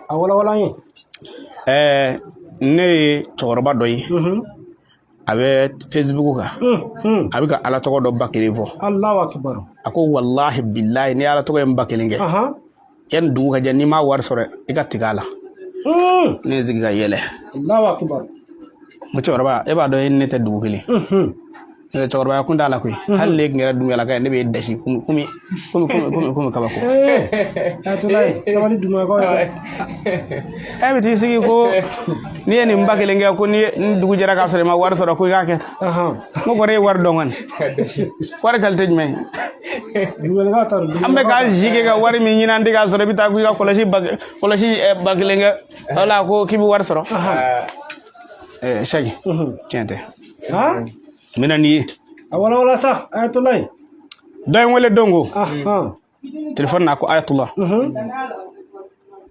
A walawala an ye. Ne ye cɛkɔrɔba dɔ ye, a bɛ Facebook kan, a bɛ ka Ala tɔgɔ dɔ 1000 fɔ. Allahu akbar. A ko walahi bilahi, n'i ye Ala tɔgɔ in 1000 kɛ, yanni dugu ka jɛ, n'i ma wari sɔrɔ, i ka tigɛ a la. Ne ye sigi ka yɛlɛ. Allahu akbar. N ko cɛkɔrɔba, e b'a dɔn e ni ne tɛ dugu kelen. N'o tɛ cɛkɔrɔbaya kun t'a la koyi. Hali ne tun kɛra duguyalaka ye, ne b'e dasi komi komi komi komi komi kabako. Ayatollah, sabali duguyakaw ye. E bɛ t'i sigi ko n'i ye nin 1000 kɛ, ko ni dugu jɛra k'a sɔrɔ i ma wari sɔrɔ, ko i k'a kɛ tan. N ko kɔrɔ, e ye wari dɔn kɔni, wari qualité jumɛn ye? Duguyalakaw ta don. An bɛ k'an si kɛ ka wari min ɲini, an tɛ k'a sɔrɔ, i bɛ taa ko i ka kɔlɔsi 1000 kɛ, wala ko k'i bɛ wari sɔrɔ. Sɛki, tiɲɛ tɛ. N bɛna n'i ye. A walawala sa, Ayatollah. Dɔ ye n wele don ko telefɔni na, ko Ayatollah,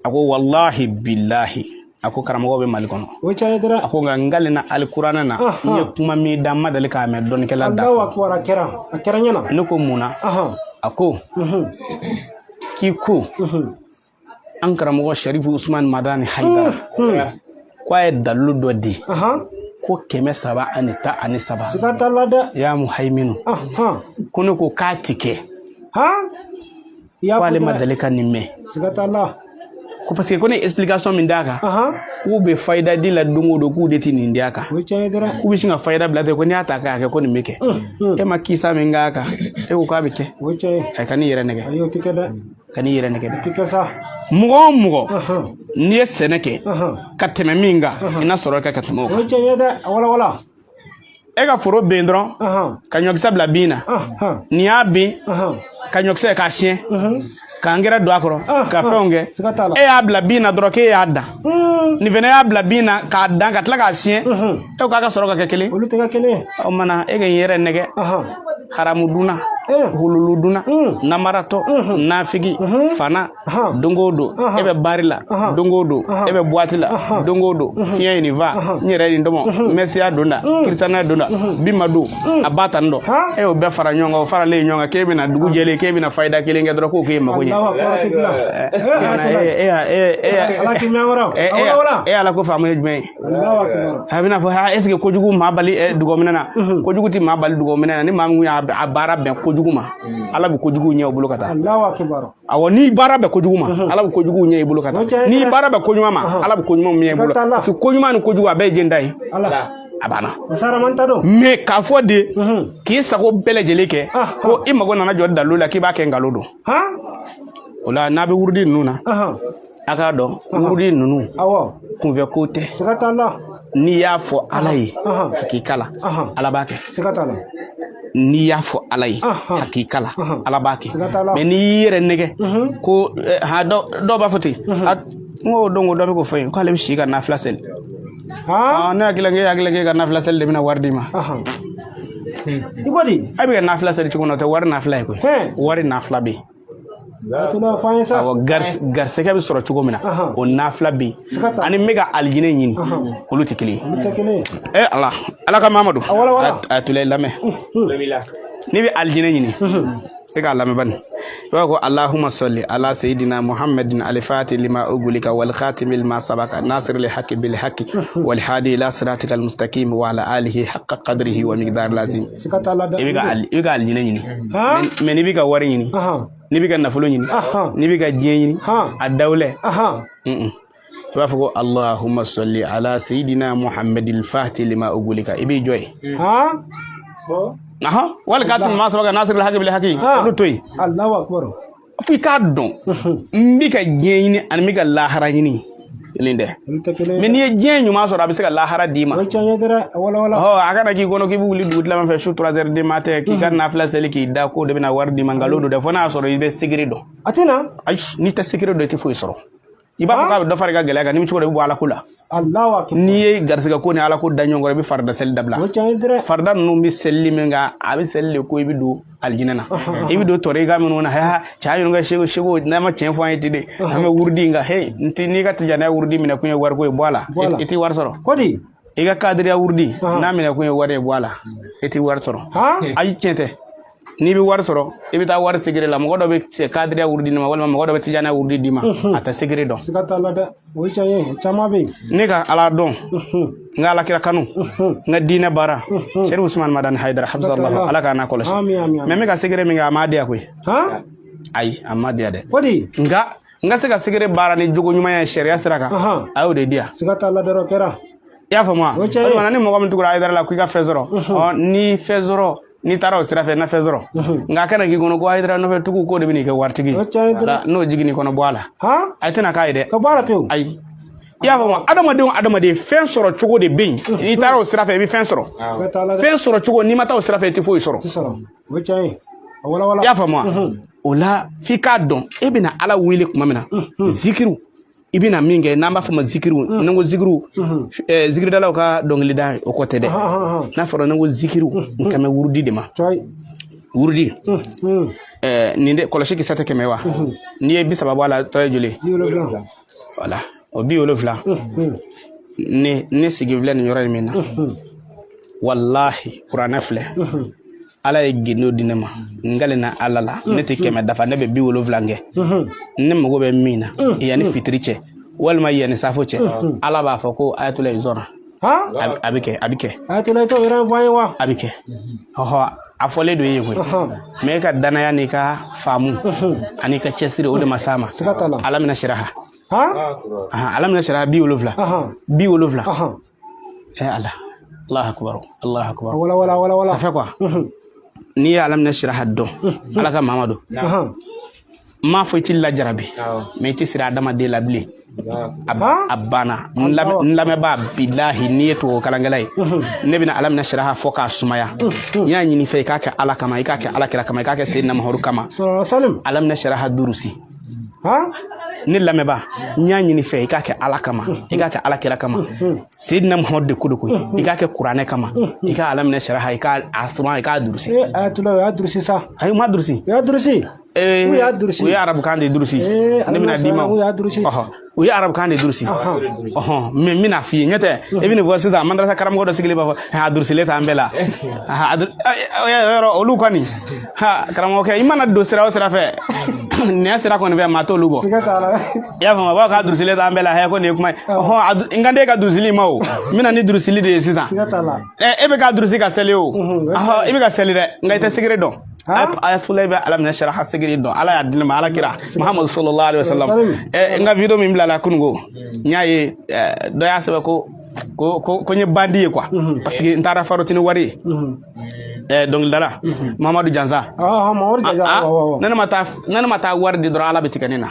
a ko walahi bilahi, a ko karamɔgɔ bɛ Mali kɔnɔ. O tiɲɛ dɛ. A ko nka n kalenna alikuranɛ na, n ye kuma min da, n ma deli k'a mɛn dɔnnikɛla da. Allahu akbar, a kɛra, a kɛra ɲɛna. Ne ko mun na? A ko k'i ko an karamɔgɔ Sharifu Usman Madani Haidara, ko a ye dalilu dɔ di, ko 313. Siga t'a la dɛ. Ya muhaiminu. Ko ne ko k'a ti kɛ. Ko ale ma deli ka nin mɛn. Siga t'a la. Ko parce que ko ne explication min d'a kan, k'u bɛ fayida di la don o don, k'u de ti nin di a kan. O ye tiɲɛ ye dɛ. K'u bɛ sin ka fayida bila ten, ko n'i y'a ta k'a kɛ, ko nin bɛ kɛ. E ma kisa min k'a kan, e ko k'a bɛ kɛ. O ye tiɲɛ ye. A ka n'i yɛrɛ nɛgɛ. Ayi, o tɛ kɛ dɛ. Ka n'i yɛrɛ nɛgɛ dɛ. O tɛ kɛ sa. Mɔgɔ o mɔgɔ, n'i ye sɛnɛ kɛ ka tɛmɛ min kan, i na sɔrɔ kɛ ka tɛmɛ o kan. O ye tiɲɛ ye dɛ, a walawala. E ka foro ben dɔrɔn ka ɲɔkisɛ bila bin na, nin y'a bin ka ɲɔkisɛ k'a siɲɛ, ka angɛrɛ don a kɔrɔ, ka fɛnw kɛ, e y'a bila bin na dɔrɔn k'e y'a dan, nin fɛnɛ y'a bila bin na k'a dan ka tila k'a siɲɛ, e ko k'a ka sɔrɔ ka kɛ kelen. Olu tɛ kɛ kelen ye. O mana e ka yɛrɛ nɛgɛ, haramu dunna, hululu dunna, namaratɔ, nafigi fana, don o don e bɛ bari la, don o don e bɛ boîte la, don o don fiɲɛ ye nin fa, n yɛrɛ ye nin tɔmɔ, mɛsiya don da, kiristanaya don da, bi ma don a ba tan dɔ, e y'o bɛɛ fara ɲɔgɔn kan, o faralen ɲɔgɔn kan, k'e bɛna dugu jɛlen k'e bɛna fayida kelen kɛ dɔrɔn, k'o k'e mago ɲɛ. E ala ko faamu ye jumɛn ye? A bɛna fɔ est ce que kojugu maa bali dugɔminɛ na? Kojugu tɛ maa bali dugɔminɛ na. Ni maa min y'a baara bɛn kojugu ma, Ala bɛ kojugu ɲɛ o bolo ka taa. Awɔ, n'i baara bɛn kojugu ma, Ala bɛ kojugu ɲɛ i bolo ka taa. N'i baara bɛn koɲuman ma, Ala bɛ koɲuman ɲɛ i bolo, parce que koɲuman ni kojugu a bɛɛ ye jenda ye. A banna. Mais k'a fɔ de k'i sago bɛɛ lajɛlen kɛ, ko i mago nana jɔ dalilu la k'i b'a kɛ nkalon don, o la n'a bɛ wurudi ninnu na, a k'a dɔn wurudi ninnu kunfɛ ko tɛ. N'i y'a fɔ Ala ye hakika la, Ala b'a kɛ. N'i y'a fɔ Ala ye hakika la, Ala b'a kɛ. Mais n'i y'i yɛrɛ nɛgɛ ko dɔw b'a fɔ ten, n ko don ko dɔ bɛ k'o fɔ n ye k'ale bɛ si ka nafila seli. Ne hakili la hakili k'e ka nafila seli de bɛna wari d'i ma. I ko di? A bɛ ka nafila seli cogo min na, o tɛ wari nafila ye koyi. Wari nafila bɛ yen. Awɔ, garisɛgɛ bɛ sɔrɔ cogo min na, o nafila bɛ yen, ani n bɛ ka alijinɛ ɲini, olu tɛ kelen ye. Ala, Ala ka Mamadu a tula lamɛn. N'i bɛ alijinɛ ɲini, e k'a lamɛn bani, i b'a ko Allahumma salli ala sayyidina Muhammadin alifati lima ugulika wal khatimi lima sabaka nasir li haqqi bil haqqi wal hadi ila siratikal mustaqim wa ala alihi haqqa qadrihi wa miqdar lazim. I bɛ ka alijinɛ ɲini, mais n'i bɛ ka wari ɲini, n'i bɛ ka nafolo ɲini, n'i bɛ ka diɲɛ ɲini, a dawulɛ, i b'a fɔ ko Allahumma salli ala sayyidina Muhammadil fati lima ugulika, i b'i jɔ yen. Wali k'a tun maa saba ka nasiril haki bil haki, olu to yen. Allahu akbar. Fo i k'a dɔn n bɛ ka diɲɛ ɲini ani n bɛ ka lahara ɲini kelen tɛ. Mais n'i ye diɲɛ ɲuman sɔrɔ, a bɛ se ka lahara d'i ma. A kana k'i kɔnɔ k'i bɛ wuli dugutilama fɛ su 3 heures du matin k'i ka nafila seli k'i da k'o de bɛna wari d'i ma. Nkalon don dɛ, fo n'a y'a sɔrɔ i bɛ secret dɔn. A tɛ na. Ayi, n'i tɛ secret dɔn, i tɛ foyi sɔrɔ. I b'a fɔ k'a bɛ dɔ fara i ka gɛlɛya kan, n'i bɛ cogo dɔ i bɛ bɔ Ala ko la. N'i ye garisɛgɛ ko ni Ala ko da ɲɔgɔn kɔrɔ, i bɛ farida seli dabila. Farida ninnu bɛ selili min kɛ, a bɛ seli de ko i bɛ don alijinɛ na, i bɛ don tɔrika minnu na, ha cɛ ninnu ka seko seko n'a ma tiɲɛ fɔ an ye ten de, an bɛ wurudi in kan. He, n tɛ n'i ka tijaniya wurudi minɛ kun ye wariko ye, bɔ a la, i tɛ wari sɔrɔ. I ka kadiriya wurudi n'a minɛ kun ye wari ye, bɔ a la, i tɛ wari sɔrɔ. Ayi, tiɲɛ tɛ. N'i bɛ wari sɔrɔ, i bɛ taa wari secret la. Mɔgɔ dɔ bɛ se kadiriya wurudi ma, walima mɔgɔ dɔ bɛ tijaniya wurudi d'i ma, a tɛ secret dɔn. Siga t'a la dɛ, o ye tiɲɛ ye, caman bɛ yen. Ne ka Ala dɔn, n ka Alakira kanu, n ka diinɛ baara, Sherif Usman Madani Hayidara hafizallahu, Ala k'a n'a kɔlɔsi. Amin, amin. Mais n bɛ ka secret min kɛ, a m'a diya koyi. Ayi, a ma diya dɛ. O de. Nka n ka se ka secret baara ni jogo ɲuman ye sariya sira kan, a y'o de diya. Siga t'a la dɛ, o kɛra. I y'a faamu wa? O tiɲɛ ye. O tuma na, ni mɔgɔ min tugura Hayidara la k'i ka fɛn sɔrɔ, ɔ ni fɛn sɔrɔ, n'i taara o sira fɛ, na fɛn sɔrɔ. Nka a kana k'i kɔnɔ ko Hayidara nɔfɛ tugu k'o de bɛ n'i kɛ waritigi ye. O tiɲɛ ye dɛ. Wala, n'o jigin'i kɔnɔ, bɔ a la. A tɛna k'a ye dɛ. Ka bɔ a la pewu. Ayi, i y'a faamu, adamaden o adamaden, fɛn sɔrɔ cogo de bɛ yen. N'i taara o sira fɛ, i bɛ fɛn sɔrɔ. Siga t'a la dɛ. Fɛn sɔrɔ cogo, n'i ma taa o sira fɛ, i tɛ foyi sɔrɔ. Ti sɔrɔ, o ye tiɲɛ ye, a wala wala. I y'a faamu wa? O la, f'i k'a dɔn e bɛna Ala wele tuma min na, zikiru i bɛna min kɛ, n'an b'a fɔ o ma zikiru. Ni n ko zikiru, zikiridalaw ka dɔnkilida, o kɔ tɛ dɛ. N'a fɔra ne ko zikiru, n kan bɛ wurudi de ma. Wurudi, nin de kɔlɔsi kisɛ tɛ 100 wa? N'i ye 30 bɔ a la, tɔ ye joli? 70. Wala, o 70. Ne sigi filɛ nin yɔrɔ in min na, walahi, kuranɛ filɛ. Ala ye gindo di ne ma, n na Ala la, ne tɛ 100 dafa, ne bɛ 70 kɛ. Ne mago bɛ min na, yanni fitiri cɛ walima yanni safo cɛ, Ala b'a fɔ ko ayatollah zɔnna. A bɛ kɛ, a bɛ kɛ. Ayatollah t'o yɛrɛ fɔ an ye wa? A bɛ kɛ. Ɔhɔ, a fɔlen don e ye koyi. Mais e ka danaya n'i ka faamu ani ka cɛsiri, o de ma s'a ma. Siga t'a la. Ala mina siraha, ala mina siraha 70, 70. Eh Ala, Allahu akbar, Allahu akbar. Wala wala wala wala. Ça fait quoi? N'i ye ala mina siraha dɔn, Ala ka maa ma don, n m'a fɔ i t'i lajarabi, mais i tɛ siri adamaden la bilen. A banna. N lamɛnbaa, bilahi, n'i ye tubabu kalankɛla ye, ne bɛna ala mina siraha fɔ k'a sumaya. N y'a ɲini fɛ, i k'a kɛ Ala kama, i k'a kɛ Ala kira kama, i k'a kɛ Seyidina Mamadu kama. Ala mina siraha durusi. Ne lamɛnbaa, n y'a ɲini fɛ, i k'a kɛ Ala kama, i k'a kɛ Ala kira kama, Seyidina Muhamadu de ko de koyi, i k'a kɛ kuranɛ kama, i k'a ala minɛ saraha, i k'a suma, i k'a durusi. Ayatollah, o y'a durusi sa. Ayi, u ma durusi. U y'a durusi. U y'a durusi. U ye arabukan de durusi. Ne bɛna d'i ma. U y'a durusi. U ye arabukan de durusi. Ɔhɔn, mais n bɛna f'i ye, ɲɛ tɛ e bɛ nin fɔ sisan, madarasa karamɔgɔ dɔ sigilen b'a fɔ a durusilen t'an bɛɛ la. Yɔrɔ olu kɔni, ha, karamɔgɔkɛ, i mana don sira o sira fɛ, nɛ sira kɔni fɛ, maa t'olu bɔ. I y'a faamu, a b'a fɔ k'a durusilen t'an bɛɛ la. Hɛ, ko nin ye kuma ye. Ɔhɔn, n kan t'e ka durusili ma o, n bɛna ni durusili de ye sisan. E bɛ k'a durusi ka seli o, i bɛ ka seli dɛ, nka i tɛ secret dɔn. Ayatollah bɛ ala minɛ saraha secret dɔn. Ala y'a di ne ma, Ala kira Muhammadu sallallahu alaihi wasallam. N ka vidéo min bilala kununko, n y'a ye dɔ y'a sɛbɛn ko ko ko ko n ye bandit ye quoi, parce que n taara farotini wari ye. Dɔnkilidala Mamadu Jansa. Ne ma taa wari di dɔrɔn, Ala bɛ tigɛ ne na.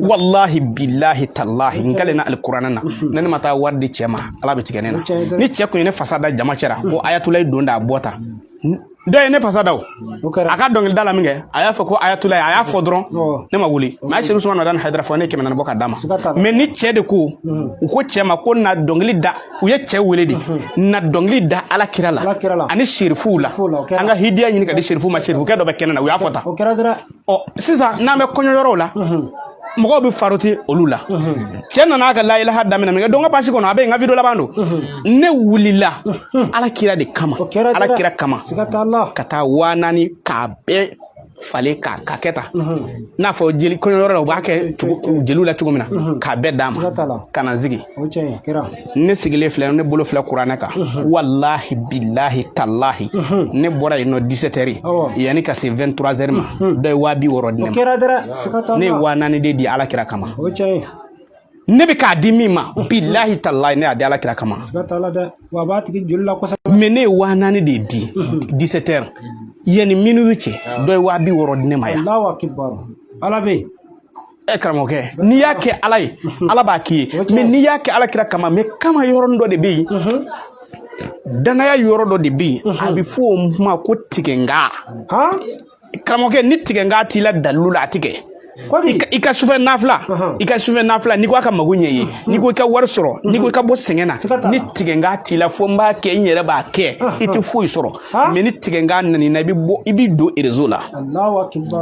Wallahi, billahi, tallahi, n kalenna alikuranɛ na, ne ma taa wari di cɛ ma, Ala bɛ tigɛ ne na. Ni cɛ kun ye ne fasa da jama cɛra ko Ayatollah don da a bɔ ta, dɔ ye ne fasa da o, a ka dɔnkilida la min kɛ, a y'a fɔ ko Ayatollah, a y'a fɔ dɔrɔn, ne ma wuli. Mais Serifu Usumani Madani Hayidara fɔ ne 400 bɔ ka d'a ma. Mais ni cɛ de ko, u ko cɛ ma ko na dɔnkili da, u ye cɛ wele de, na dɔnkili da Ala kira la ani serifuw la, an ka hidiya ɲini ka di serifuw ma, serifukɛ dɔ bɛ kɛnɛ na, u y'a fɔ tan. Ɔ sisan n'an bɛ kɔɲɔyɔrɔw la, mɔgɔw bɛ faroti olu la. Cɛ nana a ka layilaha daminɛ min kɛ, don ka basi kɔnɔ, a bɛ yen, n ka vidéo laban don. Ne wulila Ala kira de kama, Ala kira kama, ka taa 4000 k'a bɛɛ falen k'a kɛ tan, n'a fɔ jeli kɔɲɔyɔrɔ la u b'a kɛ jeliw la cogo min na, k'a bɛɛ d'a ma ka na n sigi. Ne sigilen filɛ, ne bolo filɛ kuranɛ kan, walahi, bilahi, talahi, ne bɔra yen nɔ 17 heures, yanni ka se 23 heures ma, dɔ ye 60.000 di ne ma. Ne ye 4000 de di Ala kira kama. Ne bɛ k'a di min ma, bilahi, talahi, ne y'a di Ala kira kama. Mais ne ye 4000 de di 17 heures, yanni minuit cɛ, dɔ ye 60.000 di ne ma yan. Karamɔgɔkɛ, n'i y'a kɛ Ala ye, Ala b'a k'i ye. Mais n'i y'a kɛ Ala kira kama, mais kama yɔrɔnin dɔ de bɛ yen, danaya yɔrɔ dɔ de bɛ yen, a bɛ fɔ o ma ko tigɛnga. Karamɔgɔkɛ, ni tigɛnga t'i la dalilu la, a ti kɛ. I ka sufɛ nafila, i ka sufɛ nafila, n'i ko a ka mago ɲɛ ye, n'i ko i ka wari sɔrɔ, n'i ko i ka bɔ sɛgɛn na, ni tigɛnkan t'i la fo n b'a kɛ, n yɛrɛ b'a kɛ, i tɛ foyi sɔrɔ. Mais ni tigɛnkan nana i la, i bɛ bɔ, i bɛ don réseau la.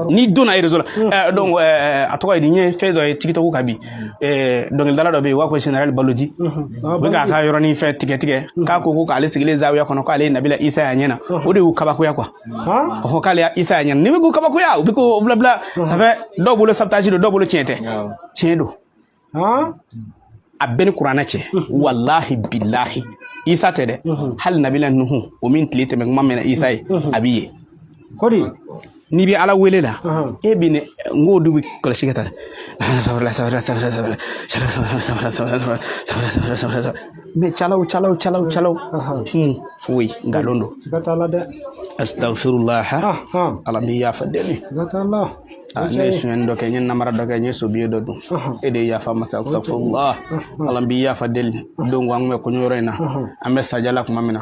N'i donna réseau la, donc a tɔgɔ ye di, n ye fɛn dɔ ye TikTok kan bi, dɔnkilidala dɔ bɛ yen, u b'a fɔ Général Baloji, u bɛ k'a ka yɔrɔnin fɛn tigɛ tigɛ, k'a ko k'ale sigilen zawiya kɔnɔ, k'ale ye Nabila Isa y'a ɲɛ na, o de y'u kabakoya quoi. Ɔhɔ, k'ale ya Isa y'a ɲɛ na, ni bɛ k'u kabakoya, u bɛ k'o bila bila, ça fait dɔw bolo sabotage don, dɔw bolo tiɲɛ tɛ, tiɲɛ don. A bɛɛ ni kuranɛ cɛ, walahi bilahi, Isa tɛ dɛ, hali Nabila Nuhu o min tile tɛmɛ kuma mɛnna Isa ye, a b'i ye. Kodi. N'i bɛ Ala wele la, e bɛ ne n k'o du bɛ kɔlɔsi ka taa sabala sabala sabala sabala sabala sabala sabala sabala sabala sabala, mais calaw calaw calaw calaw, foyi, nkalon don. Siga t'a la dɛ. Astagfirullah, Ala b'i yafa deli. Siga t'a la. Ne ye sonyɛni dɔ kɛ, n ye namara dɔ kɛ, n ye sobiye dɔ dun, e de ye yafa masa. Astagfirullah, Ala b'i yafa deli. Don ko an kun bɛ kɔɲɔyɔrɔ in na, an bɛ saja la tuma min na,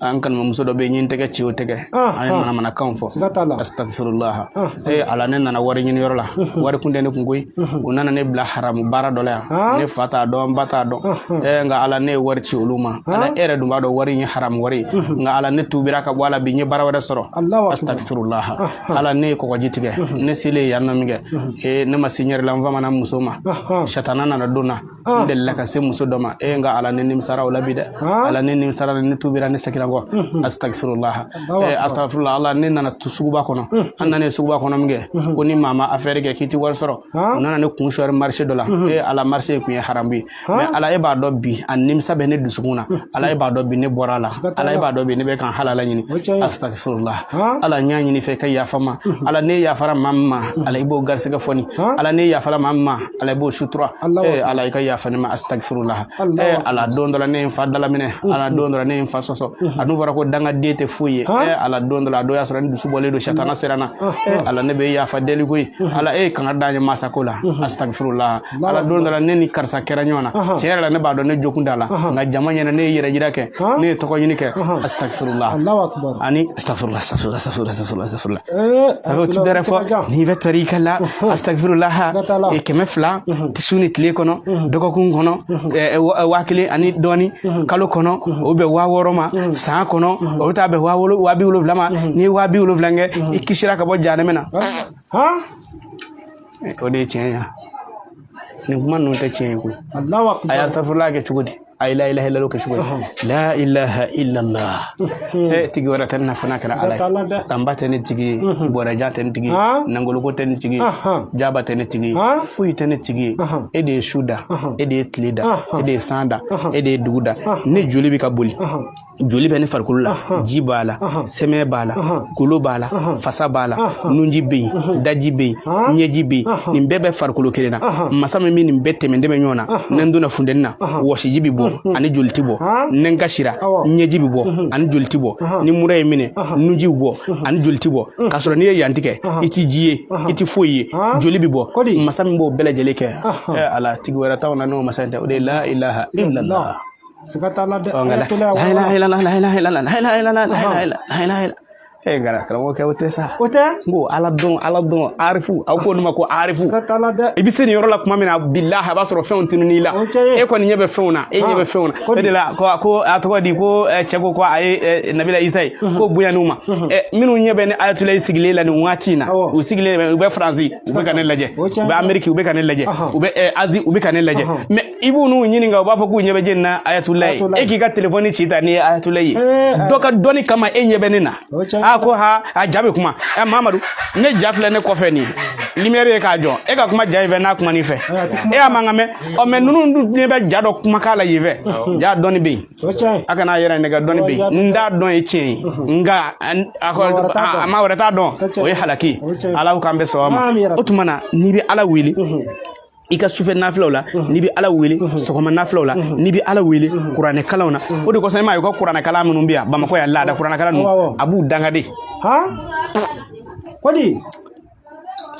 an kanumamuso dɔ bɛ yen, n ye n tɛgɛ ci o tɛgɛ, an ye manamanakanw fɔ. Astagfirullah, ee Ala, ne nana wari ɲini yɔrɔ la, wari kun tɛ ne kun koyi, u nana ne bila haramu baara dɔ la yan, ne fa t'a dɔn, n ba t'a dɔn, nka Ala, ne ye wari ci olu ma, Ala, e yɛrɛ dun b'a dɔn wari in ye haramu wari ye, nka Ala, ne tubira ka bɔ a la bi, n ye baara wɛrɛ sɔrɔ. Astagfirullah, Ala, ne ye kɔgɔji tigɛ, ne selen yan nɔ min kɛ, ee ne ma se n yɛrɛ la, n famana muso ma, satana nana don na, n delila ka se muso dɔ ma, ee nka Ala, ne nimisara o la bi dɛ, Ala, ne nimisara, ne tubira, ne seginna kɔ. Astagfirullah, ee astagfirullah, Ala, ne nana suguba kɔnɔ, an nana suguba kɔnɔ min kɛ, ko ni maa ma affaire kɛ k'i ti wari sɔrɔ, u nana ne kun sɔri marché dɔ la, ee Ala, marché in kun ye haramu ye, mais Ala, e b'a dɔn bi a nimisa bɛ ne dusukun na, Ala, e b'a dɔn bi ne bɔra a la, Ala, e b'a dɔn bi ne bɛ kan halala ɲini. Astagfirullah, Ala, n y'a ɲini fɛ ka yafa ma, Ala, ne yafara maa min ma, Ala, i b'o garisɛgɛ fɔni, Ala, ne yafara maa min ma, Ala, i b'o sutura, ee Ala, i ka yafa ne ma. Astagfirullah, ee Ala, don dɔ la ne ye n fa dalaminɛ, Ala, don dɔ la ne ye n fa sɔsɔ, a dun fɔra ko dangaden tɛ foyi ye, ee Ala, don dɔ la a dɔ y'a sɔrɔ ni dusu bɔlen don, satana sera n na, ee Ala, ne bɛ yafa deli koyi, Ala, e kanga da n ye masako la. Astagfirullah, Ala, don dɔ la ne ni karisa kɛra ɲɔgɔn na, tiɲɛ yɛrɛ la ne b'a dɔn ne jokun t'a la, nka jama ɲɛna ne ye yɛrɛ jira kɛ, ne ye tɔgɔ ɲini kɛ. Astagfirullah, ani astagfirullah, astagfirullah, astagfirullah, astagfirullah, astagfirullah, sabu o ti dɔwɛrɛ fɔ n'i bɛ tarika la, astagfirullah 200 su ni tile kɔnɔ, dɔgɔkun kɔnɔ 1000 ani dɔɔni, kalo kɔnɔ o bɛ 6000 ma, san kɔnɔ o bɛ taa bɛn 70000 ma. N'i ye 70000 kɛ, i kisira ka bɔ jahanama na. O de ye tiɲɛ ye. Nin kuma ninnu tɛ tiɲɛ ye koyi. A ye astagfirullah kɛ cogo di? A ye la ilaha illallah kɛ cogo di? La ilaha illallah, tigi wɛrɛ tɛ ne na fo n'a kɛra Ala ye. Tanba tɛ ne tigi ye, bɔrɛjan tɛ ne tigi ye, nangoloko tɛ ne tigi ye, jaba tɛ ne tigi ye, foyi tɛ ne tigi ye. E de ye su da, e de ye tile da, e de ye san da, e de ye dugu da. Ne joli bɛ ka boli, joli bɛ ne farikolo la, ji b'a la, sɛmɛ b'a la, golo b'a la, fasa b'a la, nunji bɛ yen, daji bɛ yen, ɲɛji bɛ yen, nin bɛɛ bɛ farikolo kelen na. Masa min bɛ nin bɛɛ tɛmɛ tɛmɛ ɲɔgɔn na, ni n donna funteni na, wɔsiji bɛ bɔ ani joli ti bɔ, ni n kasira, ɲɛji bɛ bɔ ani joli ti bɔ, ni mura ye minɛ, nunji bɛ bɔ ani joli ti bɔ, k'a sɔrɔ n'i ye yan tigɛ, i ti ji ye, i ti foyi ye, joli bɛ bɔ. Masa min b'o bɛɛ lajɛlen kɛ, Ala, tigi wɛrɛ t'anw na n'o masa in tɛ, o de ye la ilaha illallah. Siga t'a la dɛ. La ilaha illallah, la ilaha illallah, la ilaha illallah, la ilaha illallah, la ilaha illallah. Gara karamɔgɔkɛ, o tɛ sa. O tɛ. N ko Ala dɔn, Ala dɔn, arifu, aw k'o ma ko arifu. Siga t'a la dɛ. I bɛ se nin yɔrɔ la tuma min na, bilahi, a b'a sɔrɔ fɛnw tunun'i la. E kɔni ɲɛ bɛ fɛnw na, e ɲɛ bɛ fɛnw na. O de la ko a tɔgɔ di, ko cɛ ko a ye Nabila Isa ye, ko bonya n'u ma. Minnu ɲɛ bɛ ne Ayatollah sigilen la nin waati in na, u sigilen bɛ, u bɛ Faransi, u bɛ ka ne lajɛ, u bɛ Ameriki, u bɛ ka ne lajɛ, u bɛ Azi, u bɛ ka ne lajɛ. Mais i b'u n'u ɲininka, u b'a fɔ k'u ɲɛ bɛ jeni na Ayatollah ye. E k'i ka telefɔni ci ta n'i ye Ayatollah ye. Dɔ ka dɔnni kama e ɲɛ bɛ ne na. A ko ha, a ja bɛ kuma. Mamadu, ne ja filɛ ne kɔfɛ nin lumière ye k'a jɔ, e ka kuma ja in fɛ n'a kuma nin fɛ, e y'a mankan mɛn. Ɔ mais ninnu dun ɲɛ bɛ ja dɔ kumakan la yen fɛ, ja dɔnni bɛ yen, a kana yɛrɛ nɛgɛ, dɔnni bɛ yen, n t'a dɔn ye tiɲɛ ye, nka a maa wɛrɛ t'a dɔn, o ye halaki. Ala k'an bɛ sɔn ma. O tuma na n'i bɛ Ala wele i ka sufɛ nafilaw la, n'i bɛ Ala wele sɔgɔma nafilaw la, n'i bɛ Ala wele kuranɛ kalanw na, o de kosɔn i m'a ye u ka kuranɛ kalan minnu bɛ yan Bamakɔ yan, laada kuranɛ kalan ninnu, a b'u danga de. Kodi.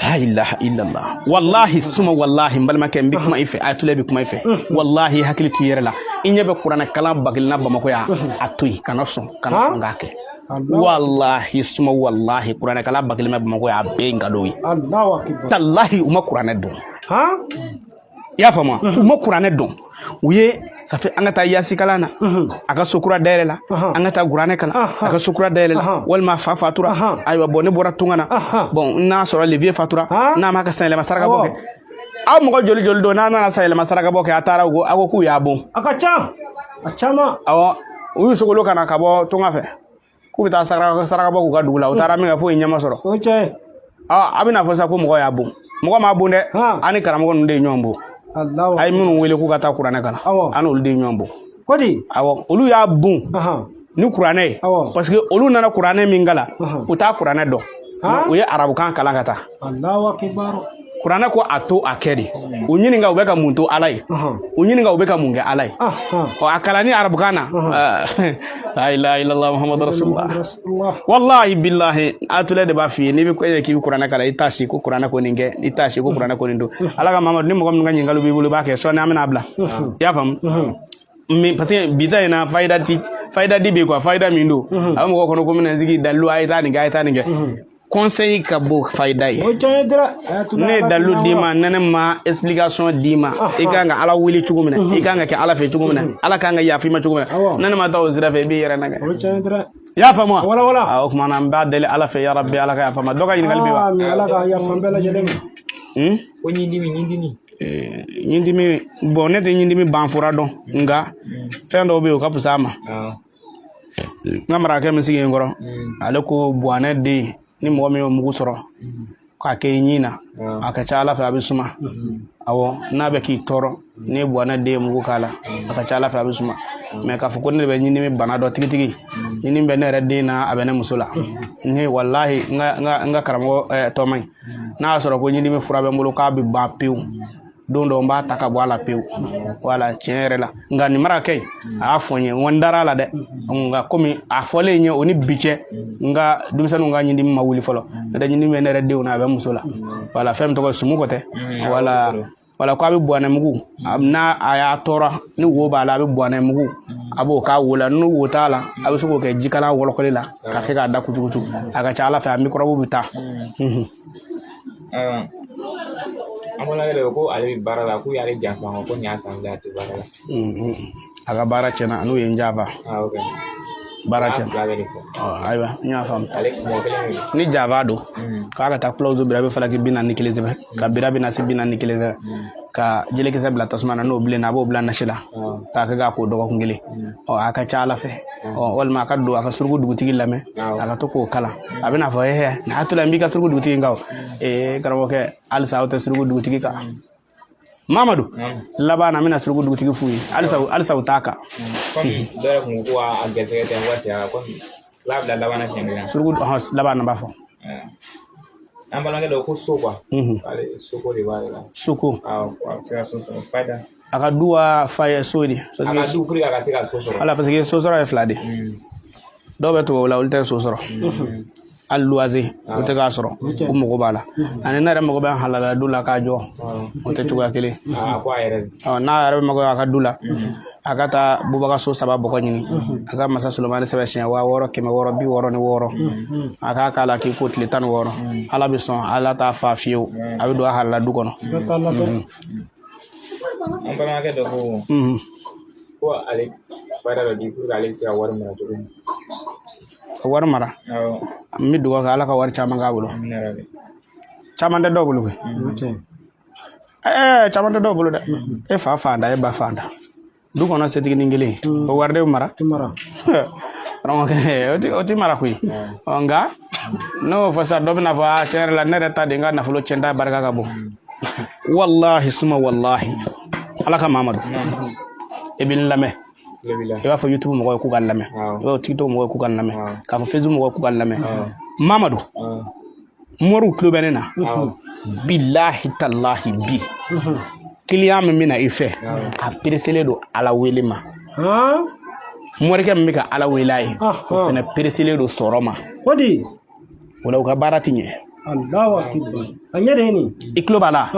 La ilaha illallah, wallahi suma wallahi, n balimakɛ, n bɛ kuma i fɛ, Ayatollah bɛ kuma i fɛ, wallahi, hakili t'i yɛrɛ la, i ɲɛ bɛ kuranɛ kalan 1000 na Bamakɔ yan, a to yen, kana sɔn, kana sɔn k'a kɛ. Walahi suma walahi, kuranɛkalan 10,000 bɛ Bamakɔ yan, a bɛɛ ye nkalon ye. Allahu akbar. Talahi, u ma kuranɛ dɔn. Han. I y'a faamu, u ma kuranɛ dɔn. U ye ça fait an ka taa yasi kalan na, a ka so kura dayɛlɛ la, an ka taa kuranɛ kalan, a ka so kura dayɛlɛ la, walima a fa fatura. Ayiwa, bon, ne bɔra tunga na. Bon, n'a sɔrɔ le vieux fatura, n'a m'a ka sanyɛlɛma saraka bɔ kɛ, aw mɔgɔ joli joli don n'a nana sanyɛlɛma saraka bɔ kɛ, a taara, u ko, aw ko k'u y'a bon. A ka ca, a caman. Awɔ, u y'u sogolo ka na ka bɔ tunga fɛ k'u bɛ taa saraka bɔ k'u ka dugu la. U taara min kɛ, foyi ɲɛ ma sɔrɔ. O ye tiɲɛ ye. A bɛna fɔ sisan ko mɔgɔ y'a bon. Mɔgɔ m'a bon dɛ. An ni karamɔgɔ ninnu de ye ɲɔgɔn bon. Allahu. A ye minnu wele k'u ka taa kuranɛ kalan, an n'olu de ye ɲɔgɔn bon. Ko di? Awɔ, olu y'a bon ni kuranɛ ye, parce que olu nana kuranɛ min kalan, u t'a kuranɛ dɔn. U ye arabukan kalan ka taa. Allahu akbar. Kuranɛ ko a to a kɛ de. U ɲininka, u bɛ ka mun to Ala ye? U ɲininka, u bɛ ka mun kɛ Ala ye? Ɔ, a kalan ni arabukan na, la ilaha illallah Muhammadu rasulullah. Rasulullah. Wallahi billahi, atule de b'a f'i ye, n'i bɛ ko k'i bɛ kuranɛ kalan, i t'a si ko kuranɛ ko nin kɛ, i t'a si ko kuranɛ ko nin don. Ala ka Mamadu, ni mɔgɔ minnu ka ɲininkaliw b'i bolo, i b'a kɛ. Sɔɔni an bɛna bila, i y'a faamu? Mais parce que bi ta in na, fayida ti, fayida di bɛ yen quoi. Fayida min don, a bɛ mɔgɔ kɔnɔ ko n bɛna n sigi dalilu, a ye taa nin kɛ, a ye taa nin kɛ. Conseil ka bon fayida ye. O ye tiɲɛ ye dɛ. Ayatollah. Ne ye dalilu d'i ma, ne ma explication d'i ma, i kan ka Ala wele cogo min na, i kan ka kɛ Ala fɛ cogo min na, Ala kan ka yafa i ma cogo min na, ne ma taa o sira fɛ, i b'i yɛrɛ nɛgɛ. O ye tiɲɛ ye dɛ. I y'a faamu wa? Wala wala. O tuma na, n b'a deli Ala fɛ, yarabi, Ala ka yafa ma. Dɔ ka ɲininkali bɛ wa? Amin, Ala ka yafa an bɛɛ lajɛlen ma. Ko ɲindimi, ɲindimi. Ɲindimi, bon, ne tɛ ɲindimi ban fura dɔn, nka fɛn dɔw bɛ yen, o ka fisa a ma. N ka marakɛ min sigi yen kɔrɔ, ale ko buwanɛ den, ni mɔgɔ min y'o mugu sɔrɔ k'a kɛ i ɲin na, a ka ca Ala fɛ, a bɛ suma. Awɔ, n'a bɛ k'i tɔɔrɔ, n'i ye buwanɛ den mugu k'a la, a ka ca Ala fɛ, a bɛ suma. Mais k'a fɔ ko ne de bɛ ɲindimi bana dɔn tigitigi, ɲindimi bɛ ne yɛrɛ den na, a bɛ ne muso la ni walahi, n ka karamɔgɔ tɔma in, n'a y'a sɔrɔ ko ɲindimi fura bɛ n bolo k'a bɛ ban pewu, don dɔ n b'a ta ka bɔ a la pewu. Wala tiɲɛ yɛrɛ la, nka nin mara kɛ yen, a y'a fɔ n ye, n ko n dar'a la dɛ. Nka komi a fɔlen n ye, o ni bi cɛ, n ka denmisɛnninw ka ɲindimi ma wuli fɔlɔ. N'o tɛ, ɲindimi bɛ ne yɛrɛ denw na, a bɛ n muso la. Wala fɛn min tɔgɔ ye sumu kɔ tɛ. Wala wala, ko a bɛ buwanɛ mugu, n'a a y'a tɔɔrɔ, ni wo b'a la, a bɛ buwanɛ mugu, a b'o k'a wo la. Ni wo t'a la, a bɛ se k'o kɛ jikalan wɔlɔkɔli la ka kɛ k'a da kucukucu. A ka ca Ala fɛ, a microbe bɛ taa. An balimakɛ dɔ ko ale bɛ baara la, k'u y'ale janfa, ko nin y'a san 2, a tɛ baara la. A ka baara tiɲɛna, n'u ye n janfa. Ah, ok. Baara A tiɲɛna. fila bɛɛ de fɔ. Ɔ, ayiwa, n y'a faamu. Ale mɔgɔ kelen de don. Ni janfa don, k'a ka taa kulawuzu bira bɛ falaki 41 sɛbɛn, ka bira bɛ nasi 41 sɛbɛn, ka jelikisɛ bila tasuma na, n'o bilenna, a b'o bila nasi la k'a kɛ k'a ko dɔgɔkun kelen. Ɔ, a ka ca Ala fɛ. Ɔ, walima a ka don a ka suruku dugutigi lamɛn, a ka to k'o kalan, a bɛna fɔ ɛhɛ, a to la, n b'i ka suruku dugutigi kan o. Ee, karamɔgɔkɛ, halisa aw tɛ suruku dugutigi kan. Mamadu laban na, n bɛna suruku dugutigi f'u ye, halisa halisa u t'a kan. Komi dɔ yɛrɛ kun ko ko a gɛrɛsɛgɛ tɛ n ko a la, komi i b'a bila laban na siɲɛ kelen. Suruku ɔhɔn, laban na n b'a fɔ. An balimakɛ dɔ ko so quoi. Ale soko de b'ale la. Soko? Awɔ, a bɛ se ka so sɔrɔ fayida. A ka du wa fa ye so de? A ka du, pour que a ka se ka so sɔrɔ. Wala, parce que so sɔrɔ ye fila de. Dɔw bɛ tubabu la, olu tɛ so sɔrɔ, hali luwaze o tɛ k'a sɔrɔ, u mago b'a la. Ani ne yɛrɛ mago bɛ halala du la k'a jɔ, o tɛ cogoya kelen. A ko a yɛrɛ de. Ɔ, n'a yɛrɛ bɛ mago a ka du la, a ka taa bubaga so saba bɔgɔ ɲini, a ka masa Solomani sɛbɛn siɲɛ 6666, a k'a k'a la k'i ko tile 16, Ala bɛ sɔn, Ala t'a fa fiyewu, a bɛ don a halala du kɔnɔ. Siga t'a la dɛ. An balimakɛ dɔ ko ko ale fayida dɔ di pour que ale bɛ se ka wari mara cogo min. Ka wari mara? Awɔ. N bɛ dugawu kɛ, Ala ka wari caman k'a bolo. Amina yarabi. Caman tɛ dɔw bolo koyi. O ye tiɲɛ ye. Ɛɛ, caman tɛ dɔw bolo dɛ. E fa fanda, e ba fanda, du kɔnɔ setiginin kelen, o wari de bɛ mara. Ti mara. Karamɔgɔkɛ, o ti mara koyi. Ɔ, nka n'o fɔ sisan, dɔ bɛna fɔ a tiɲɛ yɛrɛ la, ne yɛrɛ ta de, n ka nafolo tiɲɛta barika ka bon. Walahi suma walahi, Ala ka Mamadu, i bɛ n lamɛn. Tulo b'i la. I b'a fɔ YouTube mɔgɔw ye k'u ka n lamɛn, Awɔ. i b'a fɔ TikTok mɔgɔw ye k'u ka n lamɛn, Awɔ. k'a fɔ Facebook mɔgɔw ye k'u ka n lamɛn. Awɔ. Mamadu, Awɔ. moriw tulo bɛ ne na. Awɔ. Bilahi talahi, bi client min bɛ na i fɛ, Awɔ. a pereselen don Ala wele ma. Han. Morikɛ min bɛ ka Ala wele a ye, o fana pereselen don sɔrɔ ma. O di. O la, u ka baara ti ɲɛ. Allahu akbar. A ɲɛ de ye nin. I tulo b'a la?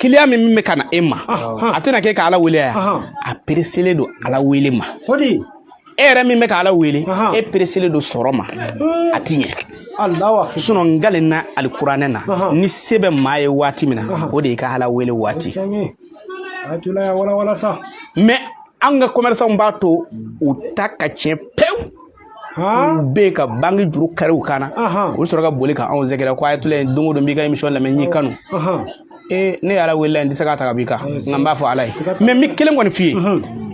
Client min bɛ ka na e ma, a tɛna kɛ ka Ala wele a ye, a pereselen don Ala wele ma. O di. E yɛrɛ min bɛ ka Ala wele, e pereselen don sɔrɔ ma, a ti ɲɛ. Allahu akbar. Sinon n kalenna alikuranɛ na, ni se bɛ maa ye waati min na, o de y'i ka Ala wele waati. Ayatollah ya wala wala sa. Mais an ka commerçant b'a to u ta ka tiɲɛ pewu. U bɛ yen ka banque juru kari u kan na, u bɛ sɔrɔ ka boli ka anw sɛgɛrɛ ko Ayatollah, don o don n b'i ka émission lamɛn, n y'i kanu. Ee, ne ye Ala wele, n tɛ se k'a ta ka b'i kan, nka n b'a fɔ Ala ye. Mais n bɛ kelen kɔni f'i ye,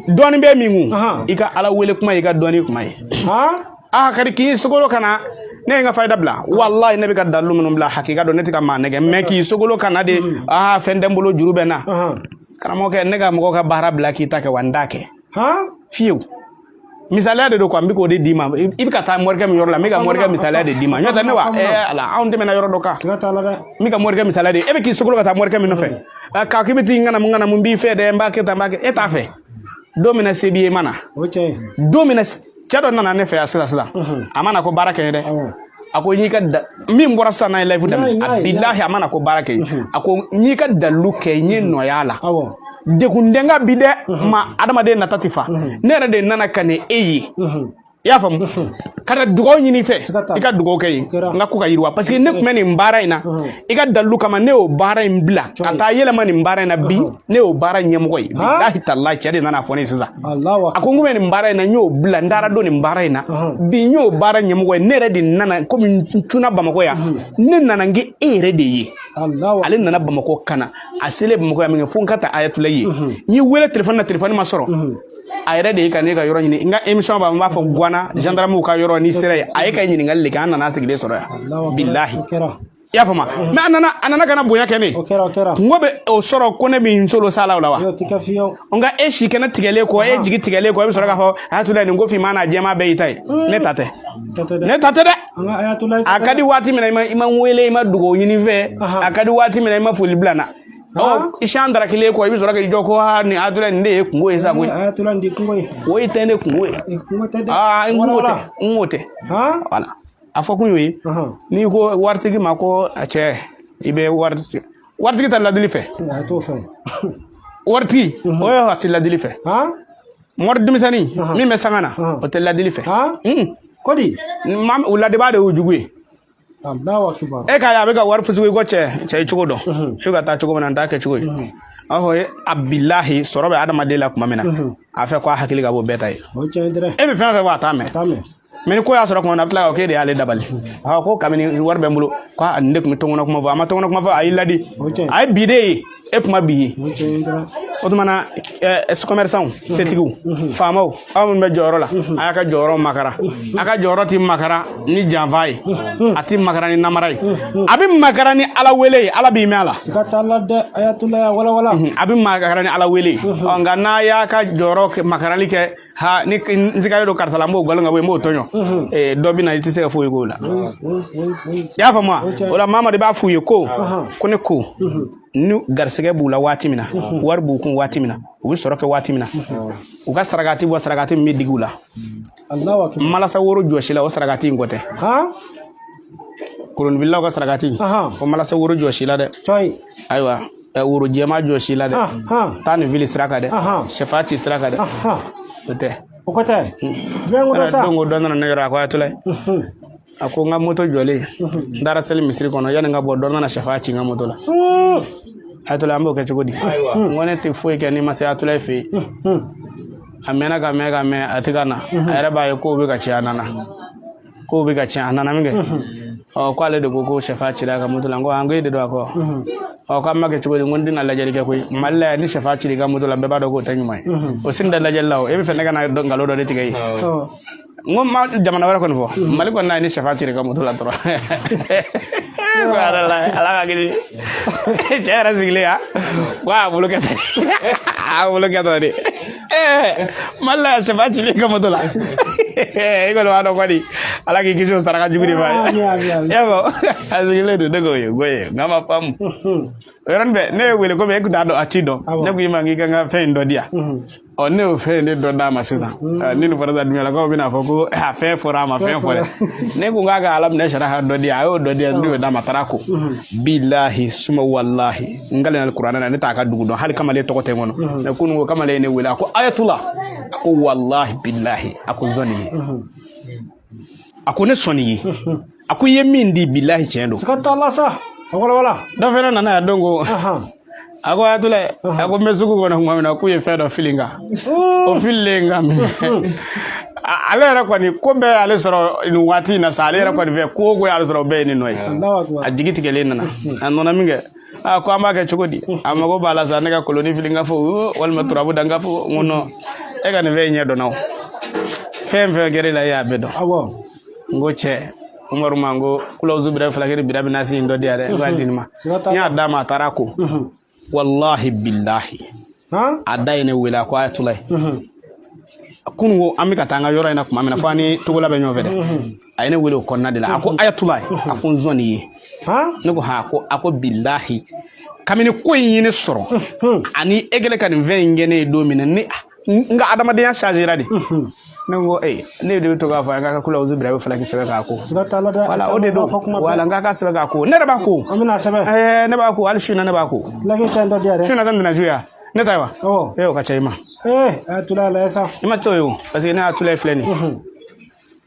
dɔɔnin bɛ min kun, i ka Ala wele kuma y'i ka dɔɔnin kuma ye. A kari k'i sogolo ka na, ne ye n ka fayida bila, walahi ne bɛ ka dalilu minnu bila, hakika dɔn ne tɛ ka maa nɛgɛ, mais k'i sogolo ka na de, aa fɛn tɛ n bolo, juru bɛ n na. Karamɔgɔkɛ, ne ka mɔgɔw ka baara bila k'i ta kɛ wa, n t'a kɛ fiyewu. Misaliya de don quoi, n bɛ k'o de d'i ma. I bɛ ka taa morikɛ min yɔrɔ la, n bɛ ka morikɛ misaliya de d'i ma. N'o tɛ ne wa, ala anw tɛmɛna yɔrɔ dɔ kan. N bɛ ka morikɛ misaliya de, e bɛ k'i sogolo ka taa morikɛ min nɔfɛ, k'a k'i bɛ t'i ŋanamu ŋanamu, n b'i fɛ dɛ, n b'a kɛ tan, n b'a kɛ, e t'a fɛ. Don min na se b'i ye, i ma na. Don min na cɛ dɔ nana ne fɛ yan sisan sisan, a ma na ko baara kɛ n ye dɛ. A ko n y'i ka min bɔra sisan n'a ye live daminɛ, a bilahi a ma na ko baara kɛ n ye. A ko n y'i ka dalilu kɛ, n ye nɔya la. Degun tɛ n kan bi dɛ, ma adamaden nata ti fa. Ne yɛrɛ de nana ka na e ye, i y'a faamu, ka na dugawu ɲini i fɛ, i ka dugawu kɛ yen, n ka ko ka yiriwa, parce que ne tun bɛ nin baara in na, i ka dalilu kama ne y'o baara in bila ka taa yɛlɛma nin baara in na bi, ne y'o baara ɲɛmɔgɔ ye. Bilahi talahi, cɛ de nana fɔ ne ye sisan. A ko n kun bɛ nin baara in na, n y'o bila, n taara don nin baara in na bi, n y'o baara ɲɛmɔgɔ ye. Ne yɛrɛ de nana, komi n cunna Bamakɔ yan, ne nana n k'e yɛrɛ de ye. Ale nana Bamakɔ ka na, a selen Bamakɔ yan min kɛ, fo n ka taa Ayatollah ye. N y'i wele telefɔni na, telefɔni ma sɔrɔ. A yɛrɛ de ye ka ne ka yɔrɔ ɲini, n ka émission b'a, n b'a fɔ Guwana gendarmew ka yɔrɔ, n'i sera yen, a ye ka ɲininkali de kɛ, an nana sigilen sɔrɔ yan bilahi, i y'a faamu. Mais a nana ka na bonya kɛ ne ye, kungo bɛ o sɔrɔ ko ne bɛ n solo sa la o la wa. Nka e si kɛnɛ tigɛlen kɔ, e jigi tigɛlen kɔ, e bɛ sɔrɔ k'a fɔ Ayatollah nin ko finman n'a jɛman bɛɛ y'i ta ye. Ne ta tɛ, ne ta tɛ dɛ. A ka di waati min na i ma n wele, i ma dugawu ɲini n fɛ, a ka di waati min na i ma foli bila n na. Ɔ sian darakilen kɔ, i bɛ sɔrɔ k'i jɔ ko aa nin Ayatollah nin de ye kungo ye sa koyi. Ayatollah nin de kungo ye. O ye tɛ ne kungo ye. Aa n kungo tɛ, n kungo tɛ. Voilà, a fɔ kun y'o ye. N'i ko waritigi ma ko a cɛ, i bɛ waritigi ta ladili fɛ. Waritigi o ye a tɛ ladili fɛ. Mɔri denmisɛnnin min bɛ sanga na, o tɛ ladili fɛ. Kodi? O ladibaa de y'o jugu ye. E k'a ye a bɛ ka wari fusugu i ko cɛ, cɛ ye cogo dɔn, f'i ka taa cogo min na, n t'a kɛ cogo ye. A fɔ a bilahi sɔrɔ bɛ adamaden la tuma min na, a fɛ ko a hakili ka bɔ bɛɛ ta ye. E bɛ fɛn o fɛn fɔ a t'a mɛn. Mais ni ko y'a sɔrɔ kuma min na, a bɛ tila k'a fɔ k'e de y'ale dabali. A ko kabini wari bɛ n bolo, ko ne tun bɛ tɔnkɔnɔ kuma fɔ, a ma tɔnkɔnɔ kuma fɔ, a y'i ladi. A ye bi de ye, e kuma bi ye. O tuma na commerçant, setigiw, faamaw, aw minnu bɛ jɔyɔrɔ la, a y'a ka jɔyɔrɔ makara. A ka jɔyɔrɔ ti makara ni janfa ye, a ti makara ni namara ye, a bɛ makara ni Ala wele ye, Ala b'i mɛn a la. A bɛ makara ni Ala wele ye. Ɔ nka n'a y'a ka jɔyɔrɔ makarali kɛ, ha ni n sigalen don karisa la, n b'o nkalon ka bɔ yen, n b'o tɔɲɔ, dɔ bɛ na, i tɛ se ka foyi k'o la. I y'a faamu wa? O la Mamadu b'a f'u ye ko ne ko ni garisɛgɛ b'u la waati min na, wari b'u kun waati min na, u bɛ sɔrɔ kɛ waati min na, u ka sarakati bɔ, sarakati min bɛ digi u la. Malasa woro jɔsi la, o sarakati in ko tɛ. Kolonfililaw ka sarakati, o malasa woro jɔsi la dɛ. Ayiwa, woro jɛma jɔsi la dɛ. Taa nin fili sira kan dɛ, sɛfa ci sira kan dɛ, o tɛ. O ko tɛ. Don ko dɔ nana ne yɔrɔ, a ko Ayatollah, a ko n ka moto jɔlen, n taara seli misiri kɔnɔ, yanni n ka bɔ, dɔ nana sɛfa ci n ka moto la. Ayatollah, an b'o kɛ cogo di? N ko ne tɛ foyi kɛ n'i ma se Ayatollah fɛ yen. A mɛnna ka mɛn ka mɛn, a tɛ ka na. A yɛrɛ b'a ye kow bɛ ka tiɲɛ, a nana. Kow bɛ ka tiɲɛ, a nana min kɛ, ɔ k'ale de ko ko sɛfa cira a ka moto la. N ko an ko e de don? A ko ɔ k'an b'a kɛ cogo di? N ko n tɛna lajɛli kɛ koyi. Mali la yan, ni sɛfa cira i ka moto la, bɛɛ b'a dɔn k'o tɛ ɲuman ye. O sini tɛ lajɛli la o, e bɛ fɛ ne ka na nkalon dɔ de tigɛ yen. N ko ma jamana wɛrɛ kɔni fɔ, Mali kɔni na, ni sɛfa cira i ka moto la dɔrɔn, Ala ka kisi. Cɛ yɛrɛ sigilen yan ko a bolo kɛ tan, a bolo kɛ tan de. Mali la yan, sɛfa cilen i ka moto la, i kɔni b'a dɔn kɔni, Ala k'i kisi o saraka jugu de ma. I y'a fɔ a sigilen don, ne ko ye ko ye, nka ma faamu. O yɔrɔnin bɛɛ ne ye wele, komi e tun t'a dɔn, a ci dɔn, ne ko i ma k'i ka n ka fɛn in dɔ di yan. Ɔ ne y'o fɛn in de dɔ d'a ma sisan. Ni nin fɔra sisan, dunuyalakaw bɛna fɔ ko a fɛn fɔra a ma, fɛn fɔ dɛ. Ne ko k'a ka ala minɛ sariya dɔ di yan, a y'o dɔ di yan, ne y'o d'a ma, taara ko bilahi suma walahi, n kalenna kuranɛ na, ne t'a ka dugu dɔn, hali kamalen tɔgɔ tɛ n kɔnɔ. Mɛ kunun ko kamalen ye ne wele, a ko Ayatollah, a ko walahi bilahi, a ko n sɔnn'i ye. A ko ne sɔnn'i ye. A ko i ye min di, bilahi tiɲɛ don. Siga t'a la sa. A wala wala. Dɔ fana nana yan don ko a ko Ayatulayi, a ko n bɛ sugu kɔnɔ tuma min na, k'u ye fɛn dɔ fili n kan, o fililen n kan minɛ, ale yɛrɛ kɔni ko bɛɛ y'ale sɔrɔ nin waati in na sa. Ale yɛrɛ kɔni fɛ, ko o ko y'ale sɔrɔ, o bɛɛ ye nin nɔ ye. A jigi tigɛlen nana, a nana min kɛ, a ko an b'a kɛ cogo di? A mago b'a la sa, ne ka koloni fili n ka fɔ walima turabu da n ka fɔ. N ko non, e ka nin fɛn in ɲɛ dɔnna o, fɛn fɛn kɛra e la, e y'a bɛɛ dɔn. N ko cɛ Umaru ma, n ko kulawuzu birabi falaki birabi nasi in dɔ di yan dɛ. N ko a di nin ma, n y'a d'a ma, a taara ko wallahi billahi, a da ye ne wele, a ko Ayatulayi, kunun ko an bɛ ka taa an ka yɔrɔ in na tuma min na, fo an ni Togola bɛ ɲɔgɔn fɛ dɛ, a ye ne wele o kɔnɔna de la. A ko Ayatulayi, a ko n sɔnn'i ye. Ne ko ha. A ko bilahi, kabini ko in ye ne sɔrɔ ani e kɛlen ka nin fɛn in kɛ ne ye don min na, ne n ka adamadenya changera de. Ne ko ee, ne de bɛ to k'a fɔ an k'a ka kulawuzu birabi falaki sɛbɛn k'a ko. Wala o de don, wala n k'a ka sɛbɛn k'a ko, ne yɛrɛ b'a ko. An bɛna sɛbɛn. Ɛɛ, ne b'a ko hali su in na, ne b'a ko. Su in na tɛ ntɛnɛn su ya, ne ta ye wa? Ee, o ka ca i ma. Ee, Ayatulayi, lajɛ sa. I ma t'o ye o, parce que ne Ayatulayi filɛ nin ye,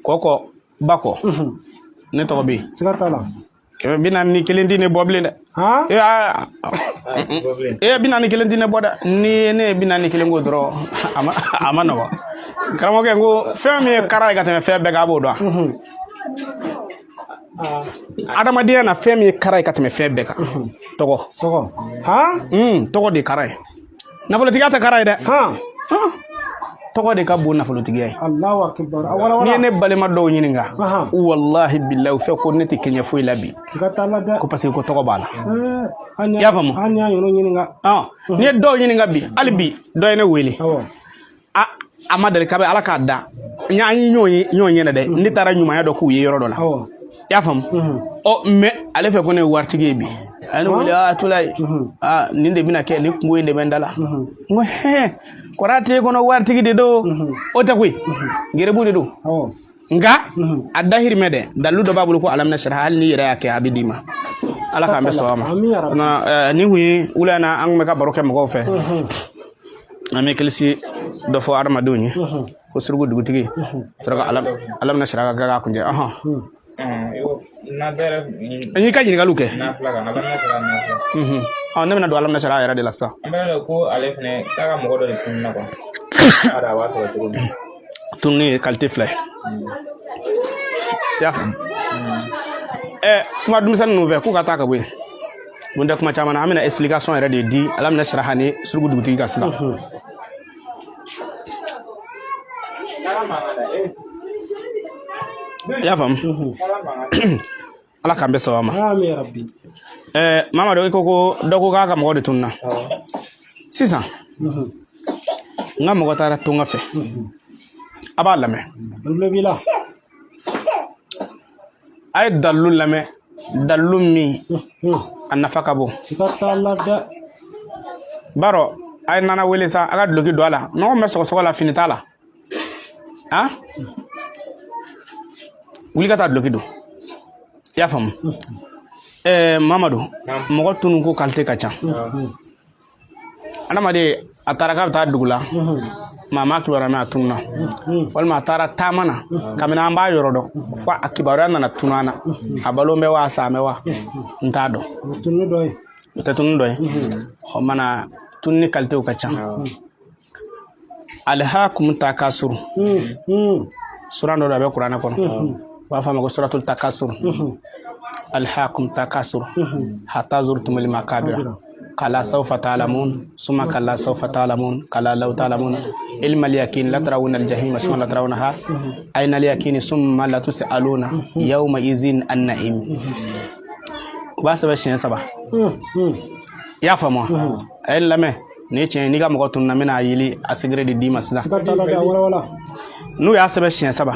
kɔ ba kɔ, ne tɔgɔ bɛ yen. Siga t'a la. 41 ti ne bɔ bilen dɛ. Ee, 41 ti ne bɔ dɛ. Ni ne ye 41 ko dɔrɔn, a ma nɔgɔ. Karamɔgɔkɛ ko fɛn min ye kara ye ka tɛmɛ fɛn bɛɛ kan, a b'o dɔn. Adamadenya na, fɛn min ye kara ye ka tɛmɛ fɛn bɛɛ kan, tɔgɔ. Tɔgɔ. Tɔgɔ de ye kara ye. Nafolotigiya tɛ kara ye dɛ. Tɔgɔ de ka bon nafolotigiya ye. Allahu akbar. N'i ye ne balima dɔw ɲininka, wallahi billahi, u fɛ ko ne tɛ kɛɲɛ foyi la bi. Siga t'a la dɛ. Ko parce que ko tɔgɔ b'a la. I y'a faamu? An y'a yɔrɔ ɲininka. N'i ye dɔw ɲininka bi, hali bi dɔ ye ne wele. A ma deli kabi Ala k'a da. N y'an ye ɲɔgɔn ɲɛna dɛ. Ne taara ɲumanya dɔ k'u ye yɔrɔ dɔ la. I y'a faamu? Ɔ, mais ale fɛ ko ne ye waritigi ye bi. A ye ne wele, a Tulayi, aa nin de bɛna kɛ, nin kungo in de bɛ n da la. N ko hɛn, kɔrɔ t'e kɔnɔ, waritigi de don. O tɛ koyi, geribu de don. Nka a dahirimɛ dɛ, dalilu dɔ b'a bolo ko alamina sara, hali n'i yɛrɛ y'a kɛ, a bɛ d'i ma. Ala k'an bɛ sɔn a ma. Nin kun ye wula in na, an kun bɛ ka baro kɛ mɔgɔw fɛ. An bɛ kilisi dɔ fɔ adamadenw ye ko suruku dugutigi sɔrɔ ka alamina sara ka k'a kunjɛ. N y'i ka ɲininkaliw kɛ. Ne bɛna don alamina sara yɛrɛ de la sisan. An b'a dɔn ko ale fɛnɛ k'a ka mɔgɔ dɔ de tununna quoi. A b'a sɔrɔ cogo min. Tununi ye qualité fila ye. I y'a faamu? Kuma denmisɛnnin ninnu fɛ k'u ka taa ka bɔ yen. Mun tɛ kuma caman na, an bɛna explication yɛrɛ de di alamina sara ni suruku dugutigi ka sisan. I y'a faamu? Ala k'an bɛɛ sababa ma. Mamadu, i ko ko dɔ ko k'a ka mɔgɔ de tununna. Sisan n ka mɔgɔ taara tunga fɛ, a b'a lamɛn. A ye dalilu lamɛn, dalilu min a nafa ka bon. Baro a ye nana wele sa, a ka duloki don a la. Mɔgɔ min bɛ sɔgɔsɔgɔ la, fini t'a la. Han, wuli ka taa duloki don. I y'a faamu? Mamadu, mɔgɔ tunu ko qualité ka ca. Adamaden a taara k'a bɛ taa dugu la, maa ma kibaruya mɛn a tununa, walima a taara taama na, kabini an b'a yɔrɔ dɔn fo a kibaruya nana tunu an na, a balo bɛ wa, a sa bɛ wa, n t'a dɔn. O tɛ tunu dɔ ye. O mana tununi qualitéw ka ca. Alhakum takasur, suran dɔ a bɛ kuranɛ kɔnɔ, u b'a fɔ a ma ko suratul takasur. Alhakum takasur hatta zurtumul makabira kala sawfa ta'lamun summa kala sawfa ta'lamun kala law ta'lamun ilmal yaqin la tarawunna al-jahima summa la tarawunnaha ayna al-yaqin summa la tus'aluna yawma izin an-na'im. U b'a sɛbɛn siɲɛ 3. I y'a faamu wa? A ye lamɛn, nin ye tiɲɛ ye. N'i ka mɔgɔ tununna, n bɛna a yeli a secret de d'i ma sisan. N'u y'a sɛbɛn siɲɛ 3,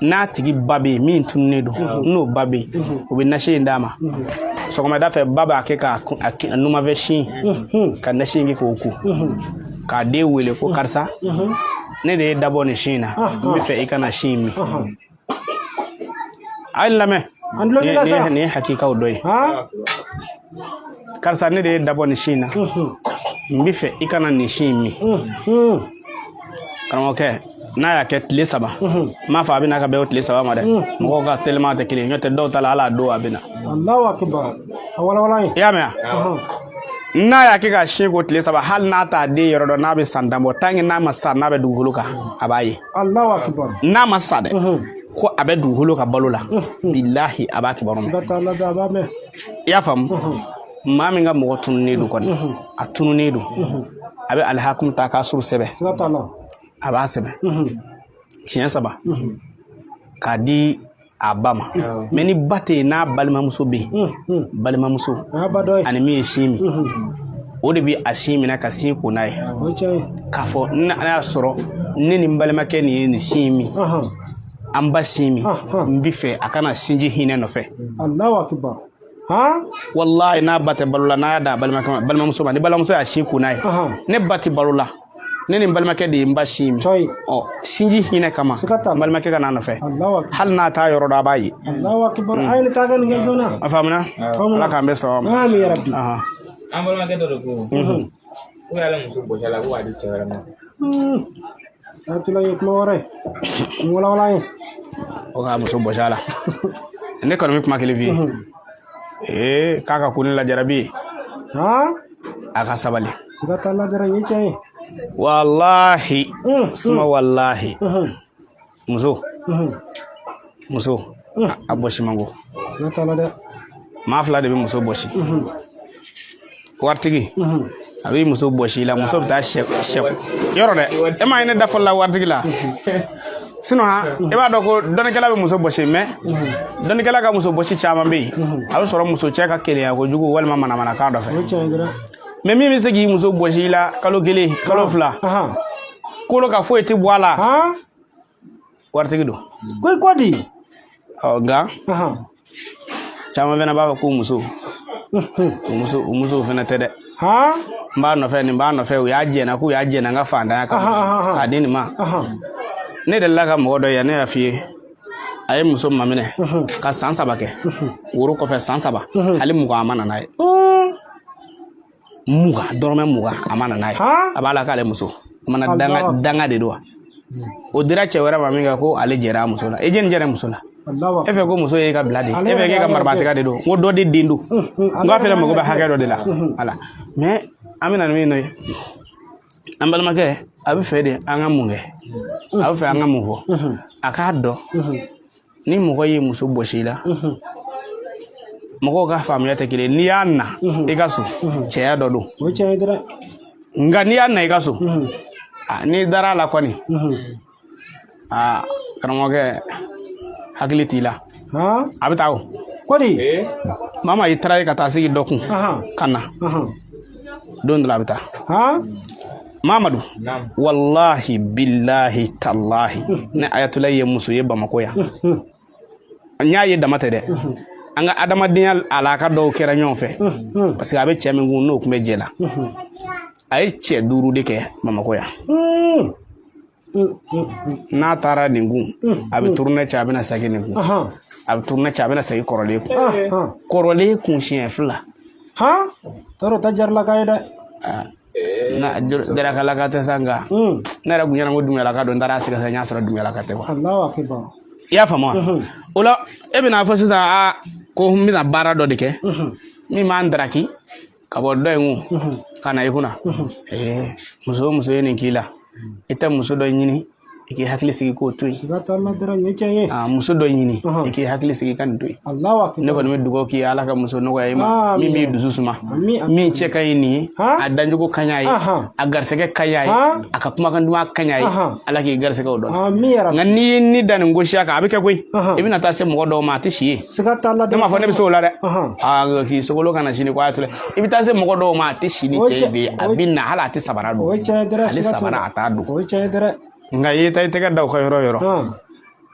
n'a tigi ba bɛ yen min tununnen don, n'o ba bɛ yen, u bɛ nasi in d'a ma. Sɔgɔmada fɛ, ba b'a kɛ k'a numanfɛ sin ka nasi in kɛ k'o ko, k'a den wele ko karisa, ne de ye dabɔ nin sin in na, n bɛ fɛ i ka na sin in min. A ye lamɛn, nin ye hakikaw dɔ ye. Karisa, ne de ye dabɔ nin sin in na, n bɛ fɛ i ka na nin sin in min. Karamɔgɔkɛ, n'a y'a kɛ tile 3, n m'a fɔ a bɛ na ka bɛn o tile 3 ma dɛ. Mɔgɔw ka teliman tɛ kelen ye, n'o tɛ dɔw ta la hali a don a bɛ na. Allahu akbar. A walawala ye. I y'a mɛn wa? N'a y'a kɛ ka sin ko tile 3, hali n'a t'a den yɔrɔ dɔn, n'a bɛ san 10 bɔ, tant que n'a ma sa, n'a bɛ dugukolo kan, a b'a ye. Allahu akbar. N'a ma sa dɛ, ko a bɛ dugukolo ka balo la, bilahi a b'a kibaru mɛn. Siga t'a la dɛ, a b'a mɛn. I y'a faamu? Maa min ka mɔgɔ tununnen don kɔni, a tununnen don, a bɛ alihakumu ta k'a suru sɛbɛn. Siga t'a la. A b'a sɛbɛn siɲɛ 3 k'a di a ba ma. Mais ni ba tɛ yen, n'a balimamuso bɛ yen, balimamuso ani min ye sin min, o de bɛ a sin minɛ ka sin ko n'a ye, k'a fɔ n'a y'a sɔrɔ ne ni n balimakɛ nin ye nin sin min, an ba sin min, n bi fɛ a kana sinji hinɛ nɔfɛ. Allahu akbar. Wallahi n'a ba tɛ balo la, n'a y'a d'a balimakɛ ma, balimamuso ma, ni balimamuso y'a sin ko n'a ye, ne ba tɛ balo la, ne ni n balimakɛ de ye n ba sin min, ɔ sinji hinɛ kama n balimakɛ ka n'a nɔfɛ, hali n'a t'a yɔrɔ dɔn, a b'a ye. A faamuna? Ala k'an bɛɛ sɔn ma. An balimakɛ dɔ de ko ko y'ale muso bɔsi a la ko k'a di cɛ wɛrɛ ma. A tula ye kuma wɛrɛ ye, nin walawala ye. O k'a muso bɔsi a la, ne kɔni bɛ kuma kelen f'i ye. Ee, k'a ka ko ne lajarabi, a ka sabali. Siga t'a la dɔrɔn, ye tiɲɛ ye. Walahi suma, walahi muso, muso a bɔsi man go. Siga t'a la dɛ. Maa fila de bɛ muso bɔsi. Waritigi a bɛ muso bɔsi i la, muso bɛ taa sɛ yɔrɔ dɛ. E m'a ye ne da fɔlɔ la waritigi la. Sinon han, i b'a dɔn ko dɔnnikɛla bɛ muso bɔsi, mais dɔnnikɛla ka muso bɔsi caman bɛ yen, a bɛ sɔrɔ muso cɛ ka keleya kojugu walima manamanakan dɔ fɛ. Mais min bɛ se k'i muso bɔsi i la kalo 1, kalo 2, kolo ka foyi tɛ bɔ a la, waritigi don. Ko i ko di? Ɔ nka caman fana b'a fɔ ko muso, o musow fana tɛ dɛ. N b'a nɔfɛ, nin b'a nɔfɛ, u y'a jɛna k'u y'a jɛna n ka fantanya kama k'a di nin ma. Ne delila ka mɔgɔ dɔ ye, ne y'a f'i ye, a ye muso maminɛ ka san 3 kɛ woro kɔfɛ, san 3, hali 20 a ma na n'a ye. 20, dɔrɔmɛ 20 a ma na n'a ye. A b'a la k'ale muso mana danga de don wa. O dira cɛ wɛrɛ ma min kɛ, ko ale jɛra a muso la. E jɛni jɛra muso la, e fɛ ko muso ye ka bila de, e fɛ k'e ka marabatigɛ de don, n ko dɔ de den don, n k'a fɛnɛ mago bɛ hakɛ dɔ de la. Wala, mais an bɛna ni min ye, an balimakɛ a bɛ fɛ de an ka mun kɛ, a bɛ fɛ an ka mun fɔ, a k'a dɔn ni mɔgɔ ye muso bɔsi i la, mɔgɔw ka faamuya tɛ kelen. N'i y'a na i ka so, cɛya dɔ don. Nka n'i y'a na i ka so, n'i dara a la kɔni, aa karamɔgɔkɛ, hakili t'i la, a bɛ taa o. Kodi? Maa maa i taara ye ka taa sigi dɔ kun ka na, don dɔ la a bɛ taa. Mamadu, walahi bilahi talahi, ne Ayatollah ye muso ye Bamakɔ yan. N y'a ye dama tɛ dɛ, an ka adamadenya alaka dɔw kɛra ɲɔgɔn fɛ, parce que a bɛ cɛ min kun, n'o tun bɛ jɛ la, a ye cɛ 5 de kɛ Bamakɔ yan. N'a taara nin kun, a bɛ tourner cɛ, a bɛna segin nin kun, a bɛ tourner cɛ, a bɛna segin kɔrɔlen kun, kɔrɔlen kun siɲɛ 2. Tɔɔrɔ ta jaralaka ye dɛ. Na jarakalaka tɛ sa, nka ne yɛrɛ kun ɲɛna ko dumuyalaka don, n taara sɛgɛsɛgɛ, n y'a sɔrɔ dumuyalaka tɛ kuwa. I y'a faamu wa? O la e bɛna fɔ sisan, aa ko n bɛna baara dɔ de kɛ min b'an daraki ka bɔ dɔ in kun ka na i kunna. Ee, muso o muso ye nin k'i la, i tɛ muso dɔ ɲini i k'i hakili sigi k'o to yen. Muso dɔ ɲini i k'i hakili sigi ka nin to yen. Ne kɔni bɛ dugawu k'i ye, Ala ka muso nɔgɔya i ma, min b'i dusu suma, min cɛ ka ɲi nin ye, a dancogo ka ɲi a ye, a garisɛgɛ ka ɲi a ye, a ka kumakan duman ka ɲi a ye, Ala k'i garisɛgɛ o dɔn. Nka n'i ye ni da nin gosiya kan, a bɛ kɛ koyi, i bɛna taa se mɔgɔ dɔw ma, a tɛ si yen. Ne m'a fɔ ne bɛ se o la dɛ. K'i sogolo ka na sini ko a y'a to i bɛ taa se mɔgɔ dɔw ma, a tɛ si ni cɛ ye, a bɛ na hali a tɛ sabara don, ale sabara a t'a don. Nka i ye taa i tɛgɛ da o ka yɔrɔ yɔrɔ.